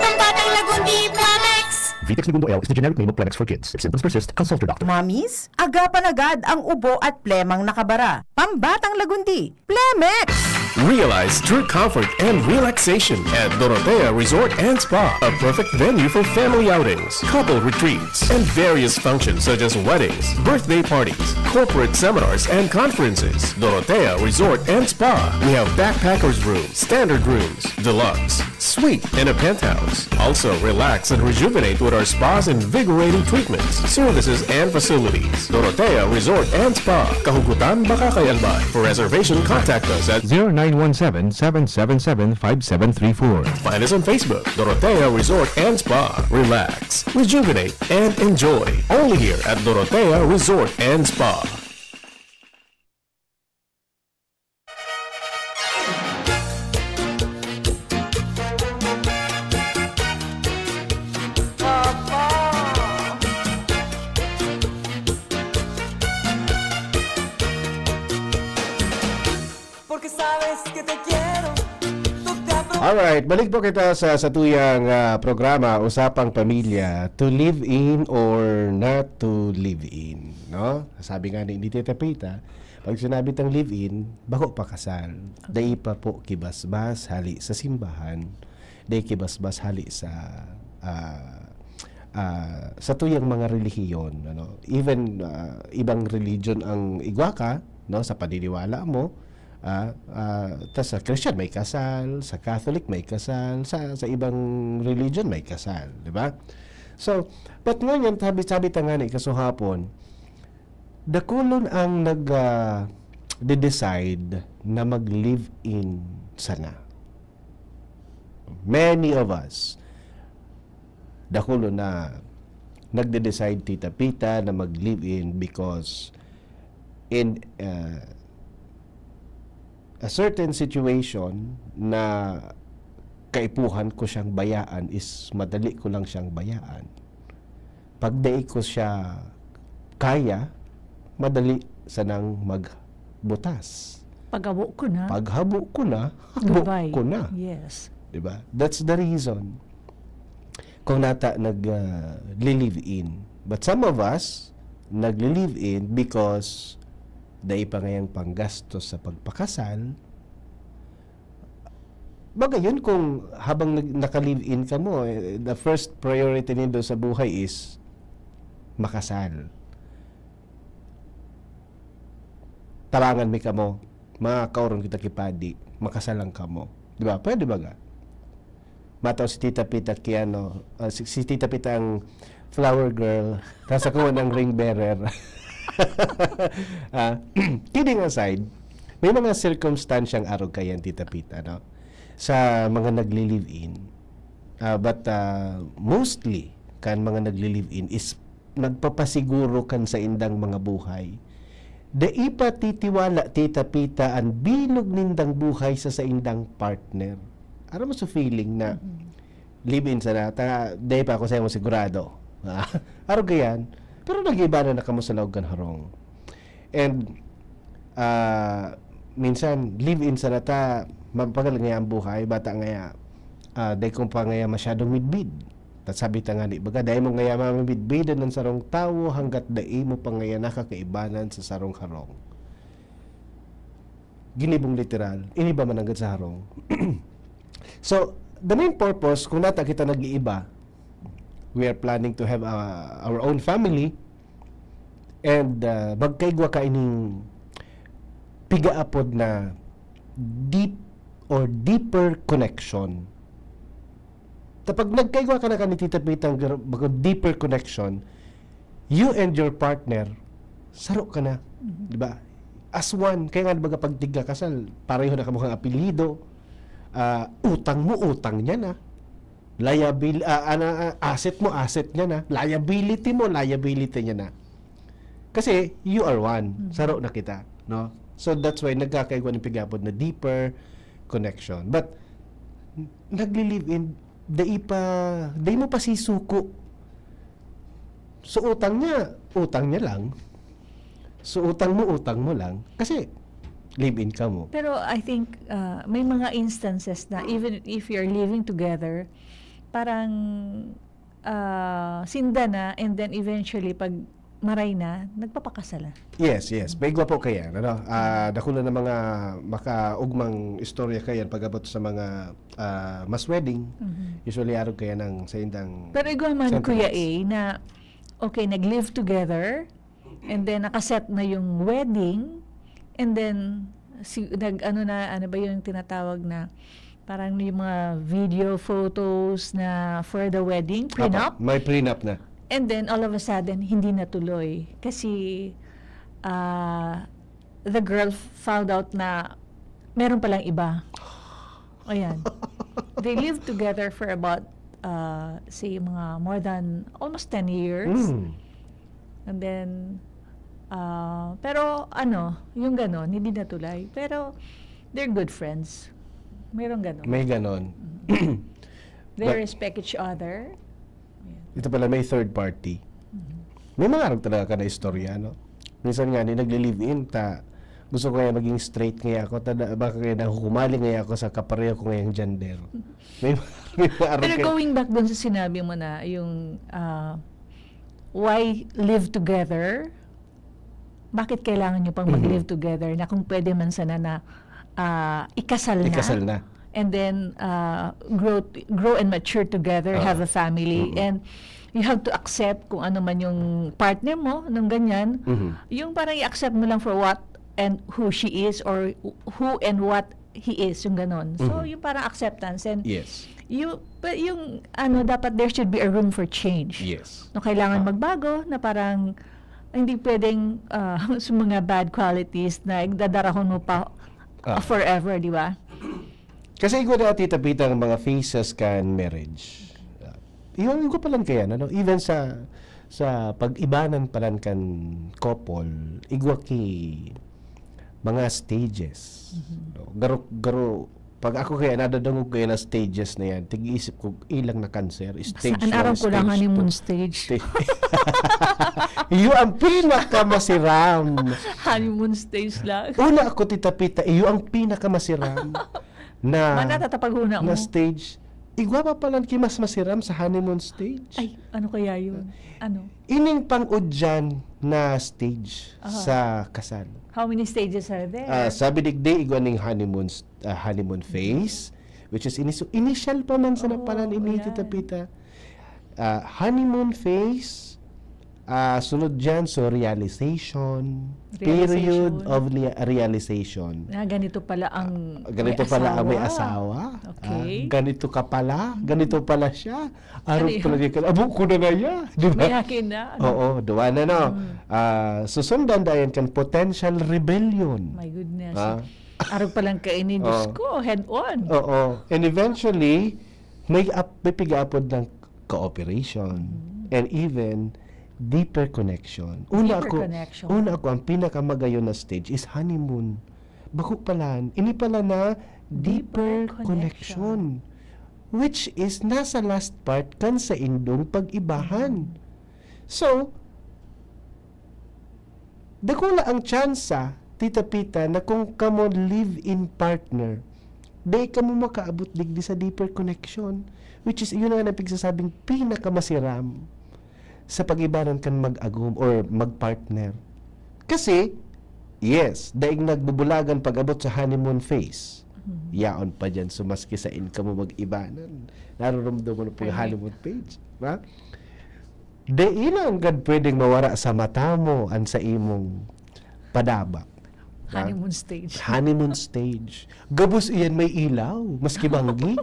Pambatang lagundi, Plemex! Vitex Negundo L is the generic name of Plemex for Kids. If symptoms persist, consult your doctor. Mommies, agapan agad ang ubo at plemang nakabara. Pambatang lagundi, Plemex! Realize true comfort and relaxation at Dorotea Resort and Spa, a perfect venue for family outings, couple retreats, and various functions such as weddings, birthday parties, corporate seminars, and conferences. Dorotea Resort and Spa. We have backpackers room, standard rooms, deluxe, suite, and a penthouse. Also, relax and rejuvenate with our spa's invigorating treatments, services, and facilities. Dorotea Resort and Spa, Kahugutan, Bacacay, Albay. For reservation, contact us at zero nine one seven, seven seven seven, five seven three four. Find us on Facebook, Dorotea Resort and Spa. Relax, rejuvenate, and enjoy. Only here at Dorotea Resort and Spa. Porque sabes que te quiero, tú te apro- Alright, balik po kita sa satuyang, ah, programa, Usapang Pamilya, to live in or not to live in, no? Sabi nga ni, ni Tita Pita, pag sinabi tang live-in, bako pa kasal. Dai pa po kibasbas hali sa simbahan. Dai kibasbas hali sa, ah, ah, satuyang mga relihiyon, ano. Even, ah, ibang religion ang igwa ka, no, sa paniniwala mo, ah, ah, ta sa Christian may kasal, sa Catholic may kasal, sa, sa ibang religion may kasal, di ba? So, but ngunyan, sabi, sabi ta nga ni kasuhapon, dakulon ang nag, ah, de-decide na mag-live-in sana. Many of us, dakulon na nagde-decide, Tita Pita, na mag-live-in because in, ah, a certain situation na kaipuhan ko siyang bayaan is madali ko lang siyang bayaan. Pag dai ko siya kaya, madali sanang magbutas. Paghabo ko na. Paghabo ko na, habo Goodbye. ko na. Yes. Diba? That's the reason kung nata nag-live-in. But some of us, nagli-live-in because dai pa ngayang panggastos sa pagpakasal. Baga yun kung habang nag- naka-live-in ka mo, eh, the first priority nindo sa buhay is makasal. Tabangan mi kamo, mga kaoron kita ki padi, makasal lang kamo. Di ba? Pwede ba ga? Mataw si Tita Pita ki ano, ah, si, si Tita Pita ang flower girl, tapos ako ang ring bearer. Ah, kidding aside, may mga circumstansyang arog kayan, Tita Pita, no? Sa mga nagli-live-in. Ah, but ah, mostly, kan mga nagli-live-in is nagpapasiguro kan saindang mga buhay. Dai pa titiwala, Tita Pita, an bilog nindang buhay sa saindang partner. Aram mo sa feeling na live-in sana, ta, dai pa ako sa'yo sigurado. Ah, arog yan. Pero nag-iba na kamo sa laog kan harong. And ah, minsan, live-in sana ta, mapagal ngaya ang buhay, bata ngaya, ah, dai ko pa ngaya masyadong midbid. At sabi ta nga ni, baga, dai mo ngaya mamimidbidan ng sarong tawo hanggat dai mo pa ngaya nakakaibanan sa sarong harong. Ginibong literal, iniba man nanggad sa harong. So, the main purpose, kung nata kita nag-iiba, we are planning to have uh, our own family, and uh, magkaigwa ka ining pigaapod na deep or deeper connection. Kapag nagkaigwa ka na ka ni Tita Pitang gar- bago deeper connection, you and your partner, saro ka na. Di ba? As one, kaya nga baga pag tigkakasal, pareho na kamo kang apelyido, ah, utang mo, utang niya na. Liabil, ah, ano, ah, asset mo, asset niya na. Liability mo, liability niya na. Kasi you are one. Saro na kita, no? So that's why nagkakaigwa ng pigapod na deeper connection. But n- nagli-live-in, dai pa, dai mo pa sisuko. So utang niya, utang niya lang. So utang mo, utang mo lang. Kasi live-in ka mo. Pero I think uh, may mga instances na even if you're living together, parang uh, sinda na and then eventually pag maray na, nagpapakasal na. Yes, yes. May gwapo kaya, ano? Ah, dakula na mga makaugmang istorya kaya pag-abot sa mga ah, mass wedding. Usually arog kaya ng sa indang Pero igwa man, sentiments. Kuya A, na okay, nag-live together, and then nakaset na yung wedding, and then si, nag, ano na, ano ba yung tinatawag na, parang yung mga video photos na for the wedding, prenup, Apa, may prenup na. And then all of a sudden, hindi natuloy. Kasi uh, the girl found out na meron palang iba. Ayan. They lived together for about, uh, say, mga more than almost ten years. Mm. And then, uh, pero ano, yung ganon, hindi natuloy. Pero they're good friends. Meron ganon. May ganon. They But- respect each other. Ayan. Ito pala, may third party. May mga arog talaga ka na istorya, no? Minsan nga, ni nagli-live-in, ta, gusto ko kaya maging straight ngaya ako, ta, baka kaya nahukumali ngaya ako sa kapareho ko ngayang gender. May, may mga arog Pero kaya. Going back dun sa sinabi mo na yung uh, why live together? Bakit kailangan nyo pang mag-live together na kung pwede man sana na ah, ikasal na? Ikasal na. And then uh, grow grow and mature together, Ah. Have a family, Mm-mm. And you have to accept kung ano man yung partner mo, nung ganyan. Mhm. Yung parang i-accept mo lang for what and who she is or who and what he is, yung ganon. So, Mhm. Yung parang acceptance and Yes. you, pa- yung ano, dapat there should be a room for change. Yes. No, kailangan Ah. magbago na parang hindi pwedeng ah, sa mga bad qualities na dadarahon mo pa Ah. forever, di ba? Kasi igwa na, Tita Pita, ang mga phases kan marriage. Igwa, igwa pa lang kaya, ano? Even sa sa pag-ibanan pa lang kan couple, igwa ki mga stages. Mhm. No? Garo, garo, pag ako kaya nadadangog ko yan na stages na yan, tig-iisip ko, ilang na cancer, stage Saan one, aram ko lang stage honeymoon two. Stage? Sti- Iyo ang pinakamasiram. Honeymoon stage lang. Una ako, Tita Pita, iyo ang pinakamasiram na, Mana tatapaghuna mo. Na stage. Igwa pa pala ki mas masiram sa honeymoon stage. Ay, ano kaya yun? Ano? Ining pang-udyan na stage Aha. sa kasal. How many stages are there? Ah, sabi digdi, igwa ning honeymoon, s- ah, honeymoon phase, which is inis- initial pa man sana Oo, pala ni yan. Tita Pita. Ah, honeymoon phase, ah, sunod dyan, so realization, period Realization. of rea- realization. Na ganito pala ang Ganito may pala ang may asawa. asawa. Okay. Ah, ganito ka pala, ganito pala siya. Arog Ano yun? pala niya ka. Abo ko na nga ya. Di ba? May akin na. Ano? Oo, duwa na, no? Mm. Ah, susundan dayon kan potential rebellion. My goodness. Ah. Arog palang kaini, Diyos Oh. ko, head on. Oo. And eventually, may, ap- may pigaapod ng cooperation Mm. and even deeper connection. Una Deeper ako, connection. Una ako, ang pinakamagayon na stage is honeymoon. Bako pala, ini pala na deeper, Deeper connection, which is nasa last part kan saindong pag-ibahan. Mm. So, dakula ang tsansa, Tita Pita, na kung kamo live-in partner, di kamo makaabot digdi sa deeper connection, which is, yun ang napigsasabing pinakamasiram sa pag-ibanan kan mag-agom or mag-partner. Kasi, yes, daing nagbubulagan pag-abot sa honeymoon phase. Mhm. Yaon pa dyan, so maski sa in kamo mag-ibanan, narurumduman po yung Correct. Honeymoon phase. Ha? Di ina ang gad pwedeng mawara sa mata mo an sa imong padabak. Ha? Honeymoon stage. Honeymoon stage. Gabos iyan may ilaw, maski banggi.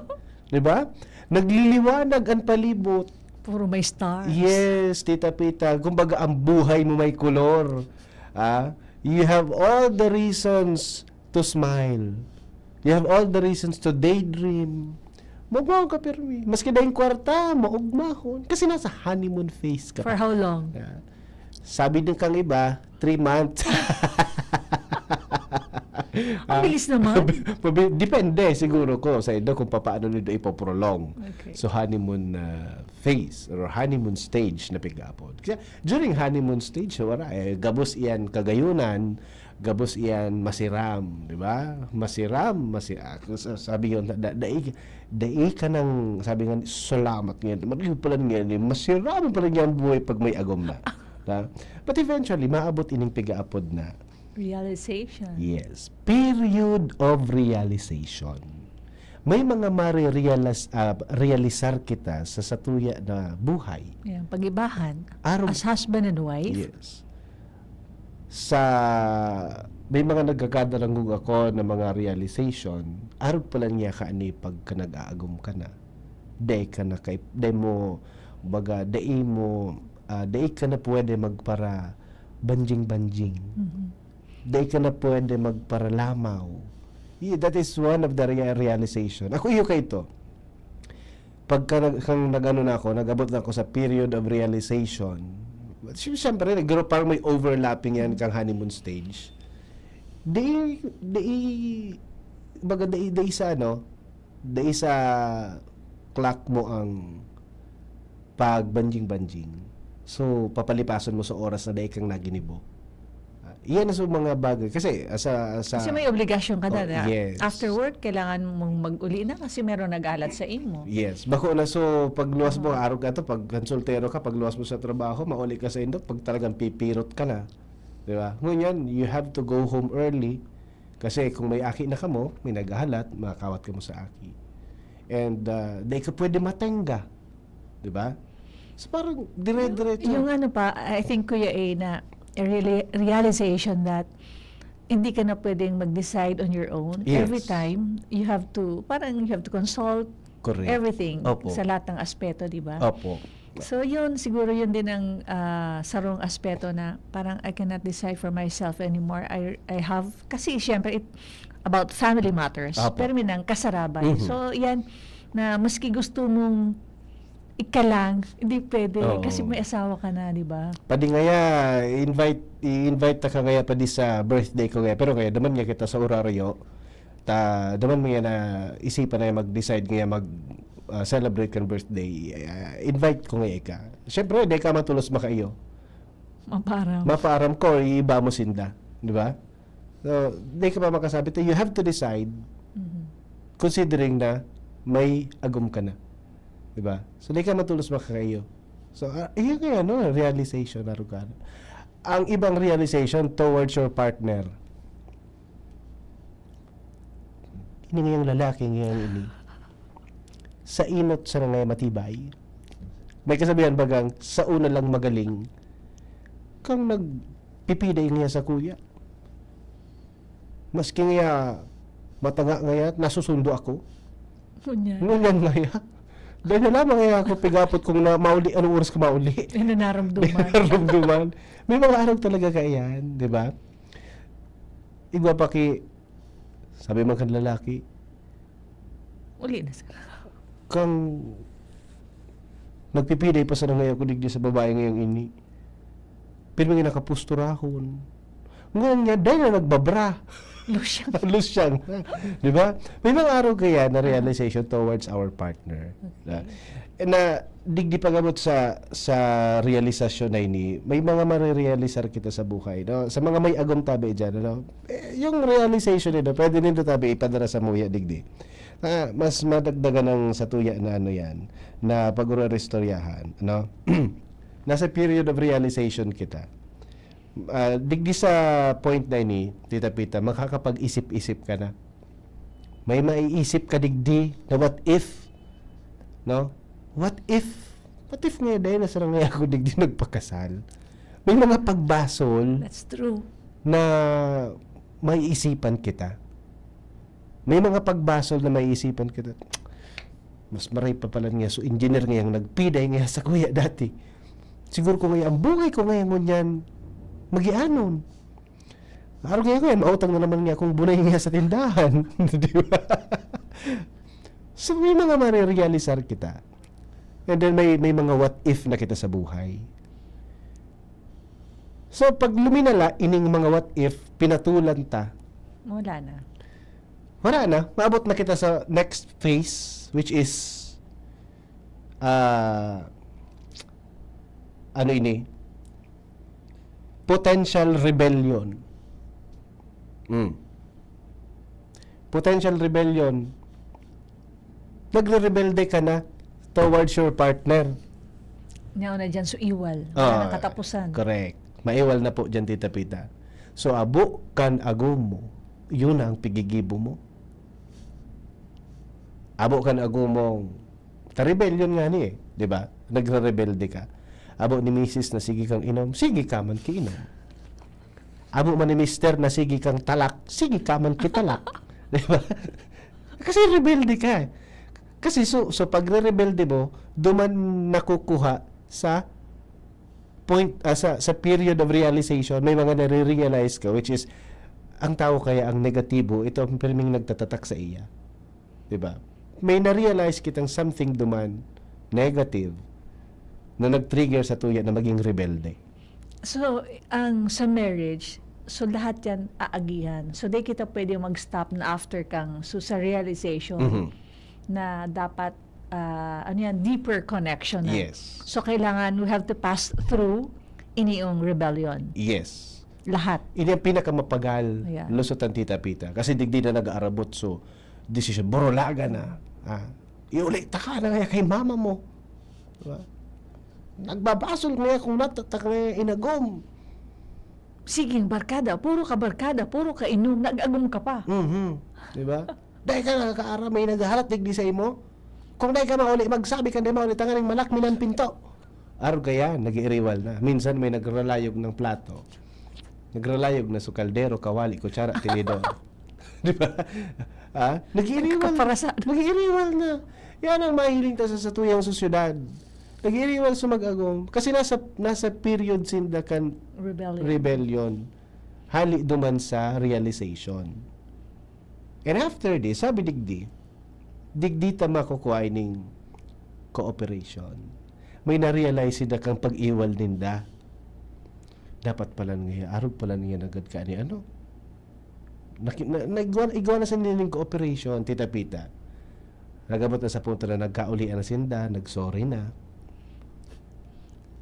Di ba? Nagliliwanag ang palibot. Puro may stars. Yes, Tita Pita. Kumbaga, ang buhay mo may kolor. Ah, you have all the reasons to smile. You have all the reasons to daydream. Magwawag ka pirmi. Maski na yung kwarta, maugmahon. Kasi nasa honeymoon phase ka For pa. How long? Yeah. Sabi din kang iba, three months. Ang bilis naman. Mabi- depende siguro ko sa indo kung paano nindo ipoprolong. Okay. So, honeymoon uh, phase or honeymoon stage na pigapod. Kasi during honeymoon stage, wala eh, gabos iyan kagayunan, gabos iyan masiram, di ba? Masiram, masi ako sa- sabi yun, da, dai, dai ka nang, sabi nga, salamat ngayon. Mali pala ngayon, eh, masiram pala niya ang buhay pag may agom na. Ha? But eventually, maabot ining pigaapod na. Realization. Yes. Period of realization. May mga marirealize, ah, realisar kita sa satuya na buhay. Yan, pag-ibahan. Arog, As husband and wife. Yes. Sa may mga nagkakadarangog ako na mga realization, arog pa lang niya kaani pagka nag-aagom ka na. Dai ka na kay, dai mo, baga, dai mo, ah, dai ka na pwede magpara banjing-banjing. Mhm. Dai ka na pwede magparalamaw. Yeah, that is one of the rea- realization. Ako iyo kay ito. Pagka nag- kang nag-ano na ako, nag-abot na ako sa period of realization. Sy- Siyempre, nagro parang may overlapping yan kang honeymoon stage. Di, di, baga di, di sa ano, di sa clock mo ang pagbanjing-banjing. So, papalipason mo sa oras na dai kang naginibo. Ah, iyan na sa mga bagay. Kasi, ah, sa, sa, Kasi may obligasyon ka na. Oh, Na yes. After work, kailangan mong mag-uli na kasi meron nag-alat sa imo. Yes. Bako na, so, pagluwas mo, arog ka to, pag konsultero ka, pagluwas mo sa trabaho, mauli ka sa indot, pag talagang pipirot ka na. Di ba? Ngunyan, you have to go home early. Kasi kung may aki na kamo, may naghahalat, makakawat kamo sa aki. And uh, di ka pwede matenga. Di ba? So parang dire-diretso. Yung ano pa, I think, Kuya A, na really realization that hindi ka na pwedeng mag-decide on your own. Yes. Every time, you have to, parang you have to consult Correct. everything Opo. Sa lahat ng aspeto, di ba? Opo. So yun, siguro yun din ang ah, sarong aspeto na parang I cannot decide for myself anymore. I, I have, kasi siyempre, it, about family matters. Opo. Pero minang kasaraban. Mhm. So yan, na maski gusto mong Ika lang, hindi pwede. Oo. Kasi may asawa ka na, di ba? Padi ngaya, invite, i-invite ta ka ngaya padi sa birthday ko ngaya. Pero ngaya, duman ngaya kita sa oraryo. Ta, duman ngaya na isipan na mag-decide ngaya mag, ah, celebrate kan birthday. Ah, invite ko ngaya ika. Siyempre, di ka matulos makaiyo. Maparam. Maparam ko, iiba mo sinda. Di ba? So, di ka pa makasabi. Ta, you have to decide Mhm. considering na may agom ka na. Di ba? So, di ka matulos makakaiyo. So, ah, iyan kaya, no, realization na lugar. Ang ibang realization towards your partner. Ini ngayang lalaki ngayon ini. Sa inot sa ngaya matibay. May kasabihan bagang, sa una lang magaling. Kang nagpipiday ngaya sa kuya. Maski ngaya matanga ngaya, nasusundo ako. Ngunyan. Ngunyan ngaya. Dahil na lamang ngaya ako pigapot kung na, mauli, anong oras ka mauli. Yan ang naramdaman. Naramdaman. May mga araw talaga kaiyan, di ba? Igwa pa ki, sabi man kan lalaki, Uli na sa kang nagpipiday pa sana ngaya ako digdi sa babae ngayang ini. Pirmi nga nakapusturahon. Ngunyan nga, dahil na nagbabra. Lusyang. Lusyang. Di ba? May mga araw kaya na realization towards our partner. Okay. Na, na digdi pag-abot sa, sa realisasyon na ini, may mga marirealisar kita sa buhay, no? Sa mga may agom tabi dyan, ano? Eh, yung realization nito, pwede nindo tabi ipadara sa muya digdi. Ah, mas madagdagan ang satuya na ano yan, na pag-ureristoryahan, ano? Nasa period of realization kita. Ah, digdi sa point na ini, Tita Pita, makakapag-isip-isip ka na. May maiisip ka digdi na what if, no? What if? What if nga dahil na sarang ako digdi nagpakasal? May mga pagbasol That's true. na maiisipan kita. May mga pagbasol na maiisipan kita. Mas maray pa pala niya. So, engineer ngayang nagpiday ngaya sa kuya dati. Siguro ko ngaya, ang buhay ko ngaya ngunyan, magianon. Araw ngaya ko yan, mautang na naman niya kung bunay niya sa tindahan. Di ba? So, may mga marirealisar kita. And then, may, may mga what if na kita sa buhay. So, pag luminala, ining mga what if, pinatulan ta. Wala na. Wala na. Maabot na kita sa next phase, which is, ah, ano ini? Potential rebellion. Mm. Potential rebellion. Nagre-rebelde ka na towards your partner. Nyaon na dyan, so iwal. Wala Ah, nang katapusan. Correct. Maiwal na po dyan, Tita Pita. So, abo kan agom mo, yun ang pigigibo mo. Abo kan agom mong, ta rebellion nga ni eh, di ba? Nagre-rebelde ka. Abo ni misis na sige kang inom, sige ka man kiinom. Amo man ni mister na sige kang talak, sige ka man kitalak. Di ba? Kasi rebelde ka eh. Kasi so, so pagre-rebelde mo, duman nakukuha sa point, ah, sa, sa period of realization, may mga nare-realize ka, which is, ang tao kaya ang negatibo, ito ang pirming nagtatatak sa iya. Di ba? May na-realize kitang something duman, negative, na nag-trigger sa tuya na maging rebelde. So, ang sa marriage, so lahat yan aagihan. So, di kita pwede mag-stop na after kang, so sa realization Mhm. na dapat, ah, ano yan, deeper connection na. Yes. So, kailangan we have to pass through ini yung rebellion. Yes. Lahat. Ini ang pinakamapagal, Yeah. lusutan, Tita Pita. Kasi digdi na nag-aarabot, so, desisyon, borolaga na. Ah, iuli ta ka na kaya kay mama mo. Di ba? Nagbabasol ngayon kung natatak na yung inagom. Siging barkada, puro ka barkada, puro ka inom, nag-agom ka pa. Mhm. Di ba? Dahil ka nakakaara, may naghahalat digdi sa imo. Kung dahil ka mauli, magsabi ka, "Di mauli, tanganing malak, minan pinto." Arog kaya, nag-iiriwal na. Minsan may nagralayog ng plato. Nagralayog na sa kaldero, kawali, kutsara, tinidor. Di ba? Ah, nag-iiriwal. Kaparasan. Nag-iiriwal na. Yan ang mahiling ta sa satuyang sosyedad. Nag-iiriwal sa mag-agom. Kasi nasa, nasa period sinda kan Rebellion. rebellion. Hali duman sa realization. And after this, sabi digdi, digdi ta makukuha ining cooperation. May na-realize sinda kan pag-iwal ninda. Dapat pala nga, arog pala niya nagad ka ni ano. Naki-, na, na, igwa, igwa na sa nining cooperation, Tita Pita. Nag-abot na sa punto na nagkaulian na sinda, nag-sorry na.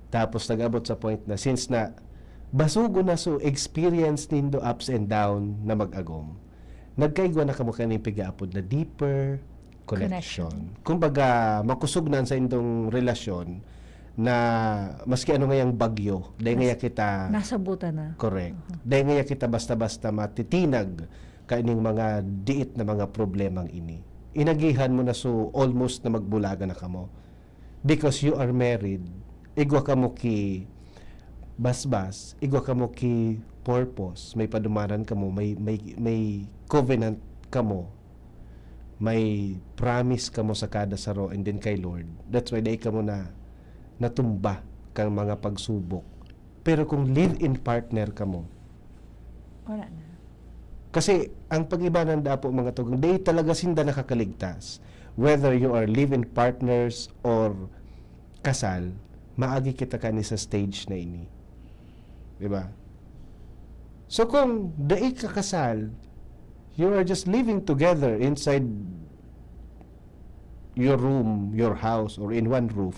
Tapos nag-abot sa point na, since na basugo na so experience nindo ups and down na mag-agom, nagkaigwa na kamo kaning pigaapod na deeper connection. Connection. Kumbaga, makusog na sa indong relasyon na maski ano ngayang bagyo, dahil Nas-, ngaya kita nasabutan na. Correct. Uh-huh. Dahil ngaya kita basta-basta matitinag kaining mga diit na mga problemang ini. Inagihan mo na, so almost na magbulagan na kamo. Because you are married, igwa kamo ki basbas, igwa kamo ki purpose, may padumanan kamo, may, may, may covenant kamo, may promise kamo sa kada saro and then kay Lord. That's why dai kamo na natumba kang mga pagsubok. Pero kung live-in partner kamo, Wala na. Kasi ang pag-iba nanda po, mga tugang, dai talaga sinda nakakaligtas. Whether you are live-in partners or kasal, maagi kita kani sa stage na ini. Di ba? So kung dai ka kasal, you are just living together inside your room, your house, or in one roof.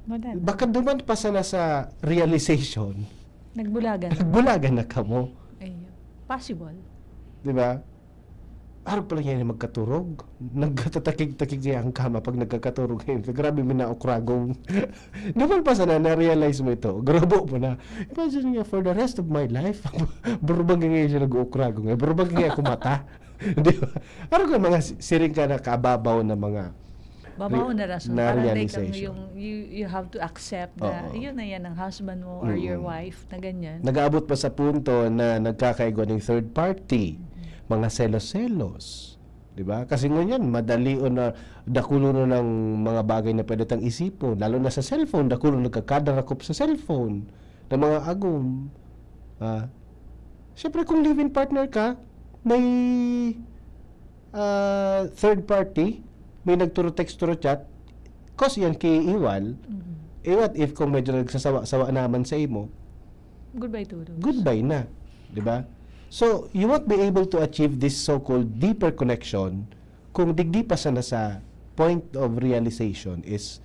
Wala na. Baka duman pa sana sa realization, Nagbulagan. Nagbulagan na kamo. Ayun. Possible. Di ba? Arog pala yan yung magkaturog. Nagkatatakig-takig kaya ang kama pag nagkakaturog kayo. Grabe, may naukragong. Duman pa sana, na-realize mo ito. Grabo mo na. Imagine nga, for the rest of my life, burubag nga siya nag-uukragong. Eh, burubag nga ako mata. Di ba? Arog ang mga si-, siring ka na kababaw na mga Babaw re-, na rason. Na Parang like ang realization. Yung, you, you have to accept na Oo. Yun na yan ang husband mo or your Mm. Wife na ganyan. Nag-aabot pa sa punto na nagkakaigwa ng third party, Mm. mga selos-selos. Di ba? Kasi ngunyan, madali o na, dakulo na ng mga bagay na pwede tang isipon. Lalo na sa cellphone, dakulo nagkakadarakop sa cellphone ng mga agom. Ah, siyempre, kung live-in partner ka, may ah, third party, may nagturo text, turo chat, cause yan ki iwal. Mhm. Eh, what if kung medyo nagsasawa-sawa naman sa imo? Goodbye, Todos. Goodbye na, di ba? So, you won't be able to achieve this so-called deeper connection kung digdi pa sana sa point of realization is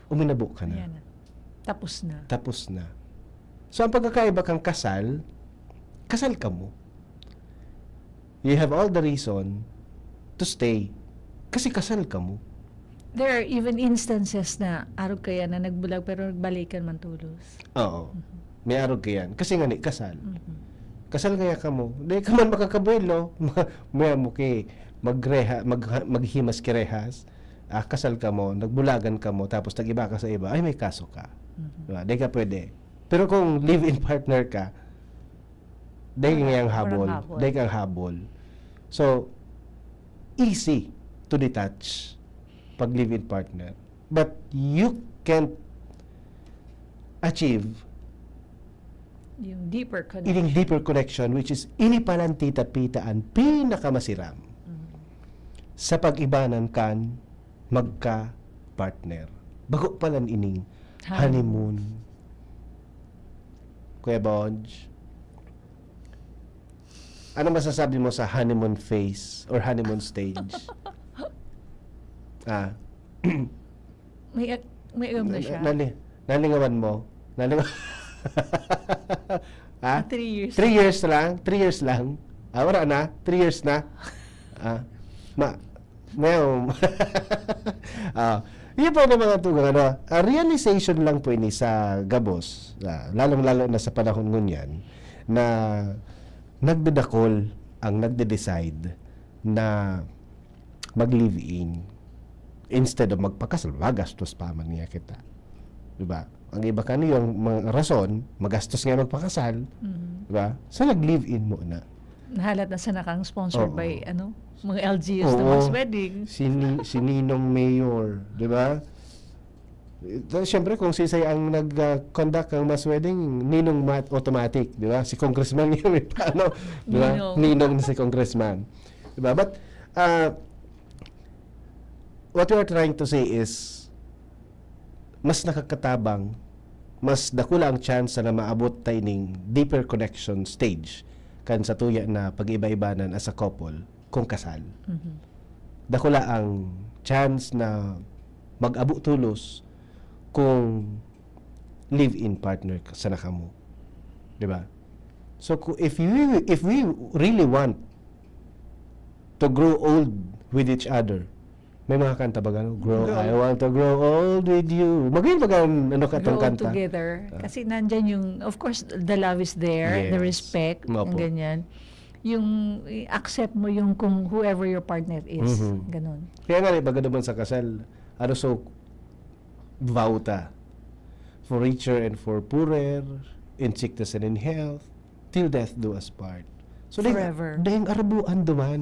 uminabo ka na. Ayan na. Tapos na. Tapos na. So, ang pagkakaiba kang kasal, kasal ka mo. You have all the reason to stay. Kasi kasal ka mo. There are even instances na arog kaya na nagbulag pero nagbalikan man tolos. Oo. Mhm. May arog kayan. Kasi nga ni, kasal. Mhm. Kasal kaya ka mo. Di ka man makakabuelo. May mo ki magreha, mag, maghimas kirehas. Ah, kasal ka mo, nagbulagan ka mo, tapos nag-iba ka sa iba, ay, may kaso ka. Mhm. Diba? Di ka pwede. Pero kung live-in partner ka, dahil Wala, ngayang walang habol, habol. Dahil kang habol. So, easy to detach pag live-in partner. But you can't achieve Yung deeper connection. Ining deeper connection, which is ini palan, Tita Pita, an pinakamasiram Mhm. sa pag-ibanan kan magka-partner. Bago palan ining Honeymoon. honeymoon. Kuya Bonj, ano masasabi mo sa honeymoon phase or honeymoon stage? Ah. May, may agom na siya. Nali-, nalingawan mo? Nalingaw-, ha? Three years. Three years lang? Three years lang? Ah, wala na? Three years na? Ah, ma-, meow. Ah, yun po na mga tugang, ano, ah, realization lang po ini sa gabos, ah, lalong-lalo na sa panahon ngunyan, na nagdadakol ang nagde-decide na mag-live-in instead of magpakasal, magastos pa man niya kita. Diba? Ang iba kaniyo, ang mga rason, magastos nga magpakasal, Mhm. diba? So, nag-live-in muna. Nahalat na sana kang sponsored Oo. by, ano, mga L G Us na Oo. mass wedding. Si Ni-, si Ninong Mayor, diba? Ito, siyempre, kung sisay ang nag, ah, conduct ang mass wedding, Ninong Mat, automatic, di ba? Si congressman yun, eh, paano? Di ba? Ninong. Ninong na si congressman. Di ba? But, ah, what we are trying to say is, mas nakakatabang, mas dakula ang tsansa na maabot ta ining deeper connection stage kan satuya na pag-iba-ibanan as a couple kung kasal. Mhm. Dakula ang chance na mag-abo tolos kung live-in partner ka, sana kamo. 'Di ba? So, ku-, if you, if we really want to grow old with each other, may mga kanta ba gano'n? Grow, Grow. I want to grow old with you. Magayon ba gano'n, ano ka, Grow itong kanta? Together. Ah. Kasi nandyan yung, of course, the love is there, the Yes. respect, Opo. ganyan. Yung i-accept mo yung kung whoever your partner is. Mhm. Ganun. Kaya nga, baga naman sa kasal, ano, so, vow ta, for richer and for poorer, in sickness and in health, till death do us part. So, dahil, Forever. dahil arabuan duman.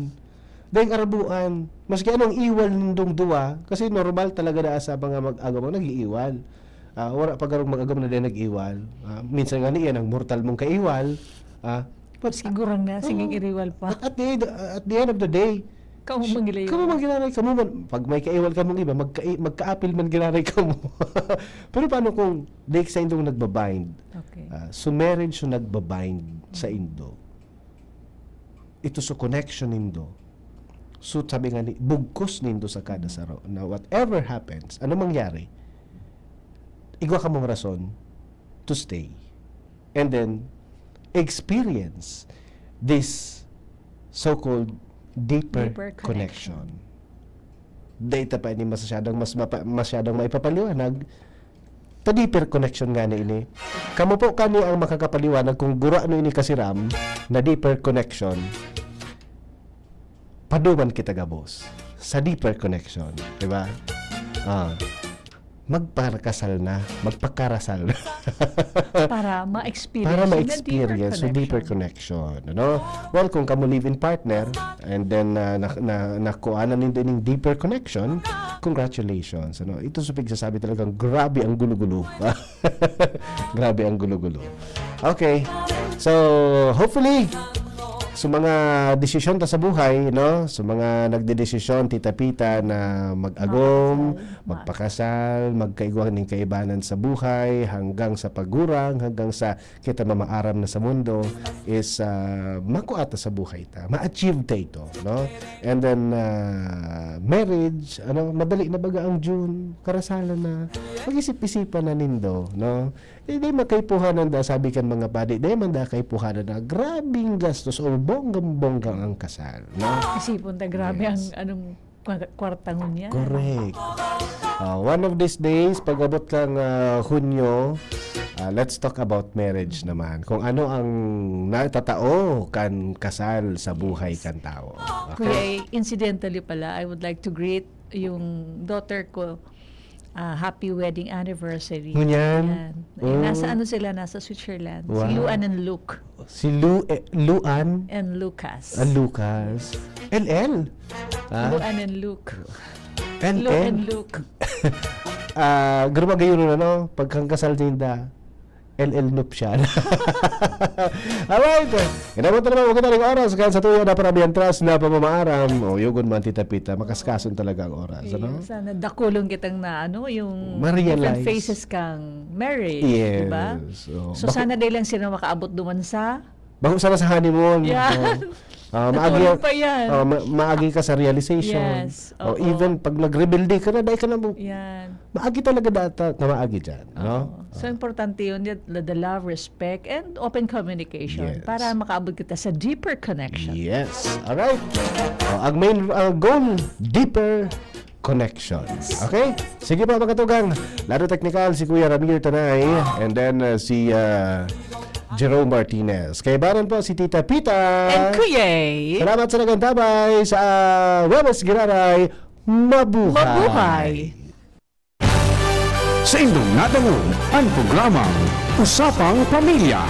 Dahil arabuan, maski anong iwal nindong duwa, kasi normal talaga na sa mga mag-agaw, nag-iiwal. Ah, wala pa garong mag-agaw na dahil nag-iwal. Ah, minsan nga niyan, ang mortal mong kaiwal. Ah, but, Sigurang na, sige, Oo. iriwal pa. But at the, end, at the end of the day, Kamo man gila yun. Kamo man giraray kamo man. Pag may kaiwal kamong iba, magka-, magkaapil man giraray kamo. Pero paano kung dahil sa indong nagbabind? Okay. Ah, so marriage so nagbabind sa indo. Ito so connection nindo. So sabi nga ni, bugkos nindo sa kada saro na whatever happens, ano mangyari, igwa kamong rason to stay. And then, experience this so-called deeper, Deeper connection. connection. Data pa ini masyadong mas mapa, masyadong maipapaliwanag ta deeper connection nga na ini. Kamo po kani ang makakapaliwanag kung gurano ini kasiram na deeper connection. Paduman kita gabos sa deeper connection, di ba? Ah, magpakasal na, magpakarasal na. Para ma-experience Para yung ma-experience yung deeper connection, ano? Well, kung kamo live-in partner, and then uh, na, na, nakuha na nindo ining deeper connection, congratulations, ano? Ito sa pagsasabi talagang grabe ang gulo-gulo. Grabe ang gulo-gulo. Okay. So, hopefully, sa mga desisyon ta sa buhay, no? Sa mga nagdedesisyon, Tita Pita, na mag-agom, Makasal. Magpakasal, magkaigwa ning kaibanan sa buhay, hanggang sa pagurang, hanggang sa kita mamaaram na sa mundo, is ah, makuha ta sa buhay ta. Ma-achieve ta ito, no? And then, ah, marriage, ano, madali na baga ang June, karasalan na, mag-isip-isipan na nindo, no? Eh, di makaipuhanan da, sabi kan mga padi, di man da kaipuhanan na grabing gastos o bonggang-bonggang ang kasal, no? Isipon ta, grabe Yes. ang anong kwa- kwarta ngunyan. Correct. Ah, one of these days, pag-abot kang ah, Hunyo, ah, let's talk about marriage naman. Kung ano ang natatao kan kasal sa buhay kan tao. Okay? Kuya, eh, incidentally pala, I would like to greet yung daughter ko. Ah, happy wedding anniversary. Ngunyan? Yan. Eh, Oh. Nasa ano sila? Nasa Switzerland. Si Wow. Luan and Luke. Si Lu, eh, Luan And Lucas. Ah, Lucas. L L? Ah, Luan and Luke. L L? Luan and Luke. Ah, grumagayon na, no? Pagkangkasal ninda, L L nuptial. Alright. Inabot na naman, huwag tayo oras. Kaya sa tuya na paramihan tras na pamamaaram. O, yugon man, Tita Pita. Makaskason talaga ang oras, ano? Ayun, sana dakulon kitang na ano, yung Ma-realize. Different phases kang marriage, Yes. di ba? Oo. So, Bako- sana dahil lang sila makaabot duman sa Bako sana sa honeymoon. Yan. Oo. Ah, maagi, Natulog pa yan. oh, ma- maagi ka sa realization. Yes, O oo. even pag nagrebelde ka na, dahil ka na mo. Yan. Maagi talaga data na maagi dyan. No? Oo. So, importante yun, the, the love, respect, and open communication Yes. para makaabot kita sa deeper connection. Yes. Alright. O, ang main uh, goal, deeper connections. Okay? Sige pa, mga tugang. Lado teknikal, si Kuya Ramir Tanay. And then, uh, si uh, Jerome Martinez. Kaibanan po si Tita Pita. And Kuyay! Salamat sa nagantabay sa uh, Webes Giraray. Mabuhay! Mabuhay! Sa indong nadangog an programang Usapang Pamilya.